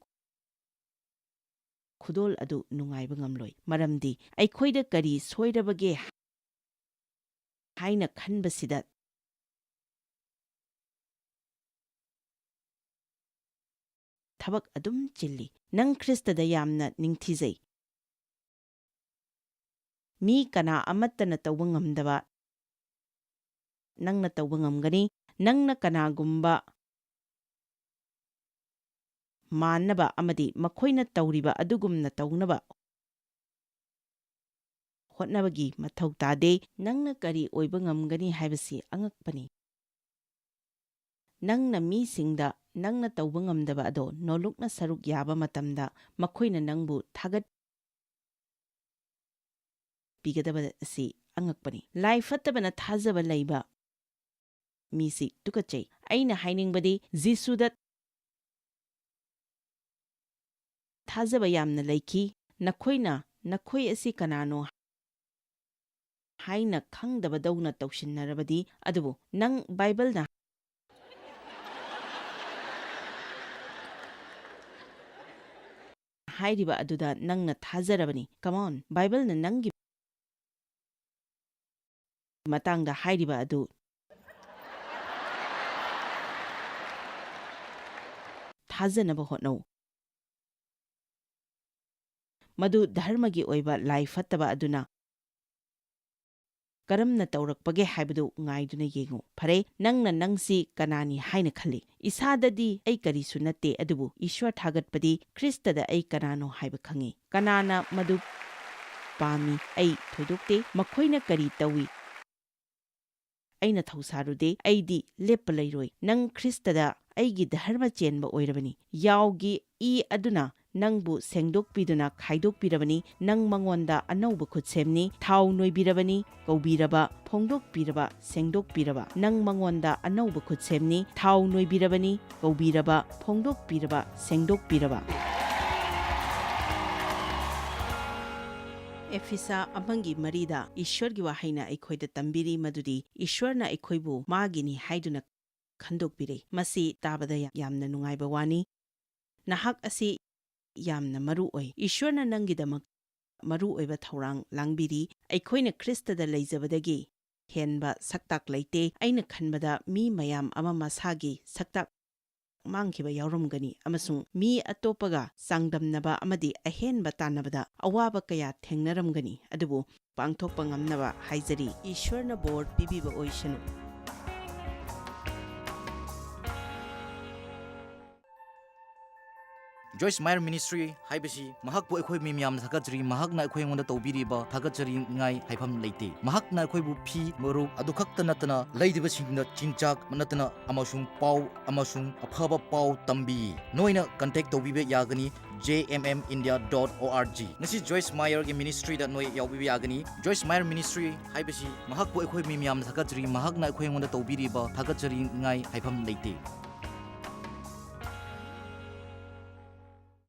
ꯈꯨꯗꯣꯜ ꯑꯗꯨ ꯅꯨꯡꯉꯥꯏꯕ ꯉꯝꯂꯣꯏ꯫ ꯃꯔꯝꯗꯤ ꯑꯩꯈꯣꯏꯗ ꯀꯔꯤ ꯁꯣꯏꯔꯕꯒꯦ ꯍꯥꯏꯅ ꯈꯟꯕꯁꯤꯗ ꯊꯕꯛ ꯑꯗꯨꯝ ꯆꯤꯜꯂꯤ꯫ ꯅꯪ ꯈ꯭ꯔꯤꯁꯇꯗ ꯌꯥꯝꯅ ꯅꯤꯡꯊꯤꯖꯩ꯫ ꯃꯤ ꯀꯅꯥ ꯑꯃꯠꯇꯅ ꯇꯧꯕ ꯉꯝꯗꯕ ꯅꯪꯅ ꯇꯧꯕ ꯉꯝꯒꯅꯤ꯫ ꯅꯪꯅ ꯀꯅꯥꯒꯨꯝꯕ ꯃꯥꯟꯅꯕ ꯑꯃꯗꯤ ꯃꯈꯣꯏꯅ ꯇꯧꯔꯤꯕ ꯑꯗꯨꯒꯨꯝꯅ ꯇꯧꯅꯕ ꯍꯣꯠꯅꯕꯒꯤ ꯃꯊꯧ ꯇꯥꯗꯦ꯫ ꯅꯪꯅ ꯀꯔꯤ ꯑꯣꯏꯕ ꯉꯝꯒꯅꯤ ꯍꯥꯏꯕꯁꯤ ꯑꯉꯛꯄꯅꯤ꯫ ꯅꯪꯅ ꯃꯤꯁꯤꯡꯗ ꯅꯪꯅ ꯇꯧꯕ ꯉꯝꯗꯕ ꯑꯗꯣ ꯅꯣꯂꯨꯛꯅ ꯁꯔꯨꯛ ꯌꯥꯕ ꯃꯇꯝꯗ, ꯃꯈꯣꯏꯅ ꯅꯪꯕꯨ ꯊꯥꯒꯠ- ꯄꯤꯒꯗꯕ ꯑꯁꯤ ꯑꯉꯛꯄꯅꯤ꯫ ꯂꯥꯏ ꯐꯠꯇꯕꯅ ꯊꯥꯖꯕ ꯂꯩꯕ ꯃꯤꯁꯤ ꯇꯨꯀꯠꯆꯩ꯫ ꯑꯩꯅ ꯍꯥꯏꯅꯤꯡꯕꯗꯤ, ꯖꯤꯁꯨꯗ ꯊꯥꯖꯕ ꯌꯥꯝꯅ ꯂꯩꯈꯤ꯫ ꯅꯈꯣꯏꯅ ꯅꯈꯣꯏ ꯑꯁꯤ ꯀꯅꯥꯅꯣ ꯍꯥꯏꯅ ꯈꯪꯗꯕꯗꯧꯅ ꯇꯧꯁꯤꯟꯅꯔꯕꯗꯤ, ꯑꯗꯨꯕꯨ ꯅꯪ ꯕꯥꯏꯕꯜꯅ ꯍꯥꯏꯔꯤꯕ ꯑꯗꯨꯗ ꯅꯪꯅ ꯊꯥꯖꯔꯕꯅꯤ꯫ Come on, ꯕꯥꯏꯕꯜꯅ ꯅꯪꯒꯤ ꯃꯇꯥꯡꯗ ꯍꯥꯏꯔꯤꯕ ꯑꯗꯨ ꯊꯥꯖꯅꯕ ꯍꯣꯠꯅꯧ꯫ ꯃꯗꯨ ꯙꯔꯃꯒꯤ ꯑꯣꯏꯕ ꯂꯥꯏ ꯐꯠꯇꯕ ꯑꯗꯨꯅ ꯀꯔꯝꯅ ꯇꯧꯔꯛꯄꯒꯦ ꯍꯥꯏꯕꯗꯨ ꯉꯥꯏꯗꯨꯅ ꯌꯦꯡꯉꯨ꯫ ꯐꯔꯦ, ꯅꯪꯅ ꯅꯪꯁꯤ ꯀꯅꯥꯅꯤ ꯍꯥꯏꯅ ꯈꯜꯂꯤ? ꯏꯁꯥꯗꯗꯤ ꯑꯩ ꯀꯔꯤꯁꯨ ꯅꯠꯇꯦ, ꯑꯗꯨꯕꯨ ꯏꯁ꯭ꯋꯔ ꯊꯥꯒꯠꯄꯗꯤ ꯈ꯭ꯔꯤꯁꯇꯗ ꯑꯩ ꯀꯅꯥꯅꯣ ꯍꯥꯏꯕ ꯈꯪꯉꯤ꯫ ꯀꯅꯥꯅ ꯃꯗꯨ ꯄꯥꯝꯃꯤ? ꯑꯩ ꯊꯣꯏꯗꯣꯛꯇꯦ꯫ ꯃꯈꯣꯏꯅ ꯀꯔꯤ ꯇꯧꯏ? ꯑꯩꯅ ꯊꯧꯁꯥꯔꯨꯗꯦ꯫ ꯑꯩꯗꯤ ꯂꯦꯞꯄ ꯂꯩꯔꯣꯏ꯫ ꯅꯪ ꯈ꯭ꯔꯤꯁꯇꯗ ꯑꯩꯒꯤ ꯙꯔꯃ ꯆꯦꯟꯕ ꯑꯣꯏꯔꯕꯅꯤ꯫ ꯌꯥꯎꯒꯤ ꯏ ꯑꯗꯨꯅ ꯅꯪꯕꯨ ꯁꯦꯡꯗꯣꯛꯄꯤꯗꯨꯅ ꯈꯥꯏꯗꯣꯛꯄꯤꯔꯕꯅꯤ꯫ ꯅꯪ ꯃꯉꯣꯟꯗ ꯑꯅꯧꯕ ꯈꯨꯠꯁꯦꯝꯅꯤ꯫ ꯊꯥꯎ ꯅꯣꯏꯕꯤꯔꯕꯅꯤ, ꯀꯧꯕꯤꯔꯕ, ꯐꯣꯡꯗꯣꯛꯄꯤꯔꯕ, ꯁꯦꯡꯗꯣꯛꯄꯤꯔꯕ꯫ ꯅꯪ ꯃꯉꯣꯟꯗ ꯑꯅꯧꯕ ꯈꯨꯠꯁꯦꯝꯅꯤ꯫ ꯊꯥꯎ ꯅꯣꯏꯕꯤꯔꯕꯅꯤ, ꯀꯧꯕꯤꯔꯕ, ꯐꯣꯡꯗꯣꯛꯄꯤꯔꯕ, ꯁꯦꯡꯗꯣꯛꯄꯤꯔꯕ꯫ ꯑꯦꯐꯤꯁꯥ ꯑꯃꯒꯤ ꯃꯔꯤꯗ ꯏꯁ꯭ꯋꯔꯒꯤ ꯋꯥꯍꯩꯅ ꯑꯩꯈꯣꯏꯗ ꯇꯝꯕꯤꯔꯤ ꯃꯗꯨꯗꯤ ꯏꯁ꯭ꯋꯔꯅ ꯑꯩꯈꯣꯏꯕꯨ ꯃꯥꯒꯤꯅꯤ ꯍꯥꯏꯗꯨꯅ ꯈꯟꯗꯣꯛꯄꯤꯔꯦ꯫ ꯃꯁꯤ ꯇꯥꯕꯗ ꯌꯥꯝꯅ ꯅꯨꯡꯉꯥꯏꯕ ꯋꯥꯅꯤ꯫ ꯅꯍꯥꯛ ꯑꯁꯤ ꯌꯥꯝꯅ ꯃꯔꯨ ꯑꯣꯏ꯫ ꯏꯁ꯭ꯋꯔꯅ ꯅꯪꯒꯤꯗꯃꯛ ꯃꯔꯨ ꯑꯣꯏꯕ ꯊꯧꯔꯥꯡ ꯂꯥꯡꯕꯤꯔꯤ꯫ ꯑꯩꯈꯣꯏꯅ ꯈ꯭ꯔꯤꯁꯇꯗ ꯂꯩꯖꯕꯗꯒꯤ ꯍꯦꯟꯕ ꯁꯛꯇꯥꯛ ꯂꯩꯇꯦ꯫ ꯑꯩꯅ ꯈꯟꯕꯗ ꯃꯤ ꯃꯌꯥꯝ ꯑꯃ ꯃꯁꯥꯒꯤ ꯁꯛꯇꯥꯛ ꯃꯥꯡꯈꯤꯕ ꯌꯥꯎꯔꯝꯒꯅꯤ ꯑꯃꯁꯨꯡ ꯃꯤ ꯑꯇꯣꯞꯄꯒ ꯆꯥꯡꯗꯝꯅꯕ ꯑꯃꯗꯤ ꯑꯍꯦꯟꯕ ꯇꯥꯟꯅꯕꯗ ꯑꯋꯥꯕ ꯀꯌꯥ ꯊꯦꯡꯅꯔꯝꯒꯅꯤ꯫ ꯑꯗꯨꯕꯨ ꯄꯥꯡꯊꯣꯛꯄ ꯉꯝꯅꯕ ꯍꯥꯏꯖꯔꯤ꯫ ꯏꯁ꯭ꯋꯔꯅ ꯕꯣꯔ ꯄꯤꯕꯤꯕ ꯑꯣꯏꯁꯅꯨ꯫ Joyce Meyer Ministry ꯍꯥꯏꯕꯁꯤ ꯃꯍꯥꯛꯄꯨ ꯑꯩꯈꯣꯏ ꯃꯤ ꯃꯌꯥꯝꯅ ꯊꯥꯒꯠꯆꯔꯤ꯫ ꯃꯍꯥꯛꯅ ꯑꯩꯈꯣꯏ ꯑꯩꯉꯣꯟꯗ ꯇꯧꯕꯤꯔꯤꯕ ꯊꯥꯒꯠꯆꯅꯤꯡꯉꯥꯏ ꯍꯥꯏꯐꯝ ꯂꯩꯇꯦ꯫ ꯃꯍꯥꯛꯅ ꯑꯩꯈꯣꯏꯕꯨ ꯐꯤ, ꯃꯔꯨꯞ ꯑꯗꯨ ꯈꯛꯇ ꯅꯠꯇꯅ ꯂꯩꯔꯤꯕꯁꯤꯡꯗ ꯆꯤꯟꯖꯥꯛ ꯅꯠꯇꯅ ꯑꯃꯁꯨꯡ ꯄꯥꯎ ꯑꯃꯁꯨꯡ ꯑꯐꯕ ꯄꯥꯎ ꯇꯝꯕꯤ꯫ ꯅꯣꯏꯅ contact ꯇꯧꯕꯤꯕ ꯌꯥꯒꯅꯤ꯫ J M M India dot O R G꯫ ꯉꯁꯤ ꯖꯣꯏꯁ ꯃꯥꯌꯔꯒꯤ ꯃꯤꯅꯤꯁꯇ꯭ꯔꯤꯗ ꯅꯣꯏ ꯌꯥꯎꯕꯤꯕ ꯌꯥꯒꯅꯤ꯫ ꯖꯣꯏꯁ ꯃꯥꯌꯔ ꯃꯤꯅꯤꯁꯇ꯭ꯔꯤ ꯍꯥꯏꯕꯁꯤ ꯃꯍꯥꯛꯄꯨ ꯑꯩꯈꯣꯏ ꯃꯤ ꯃꯌꯥꯝꯅ ꯊꯥꯒꯠꯆꯔꯤ, ꯃꯍꯥꯛꯅ ꯑꯩꯈꯣꯏ ꯑꯩꯉꯣꯟꯗ ꯇꯧꯕꯤꯔꯤꯕ ꯊꯥꯒꯠꯆꯅꯤꯡꯉꯥꯏ ꯍꯥꯏꯐꯝ ꯂꯩꯇꯦ꯫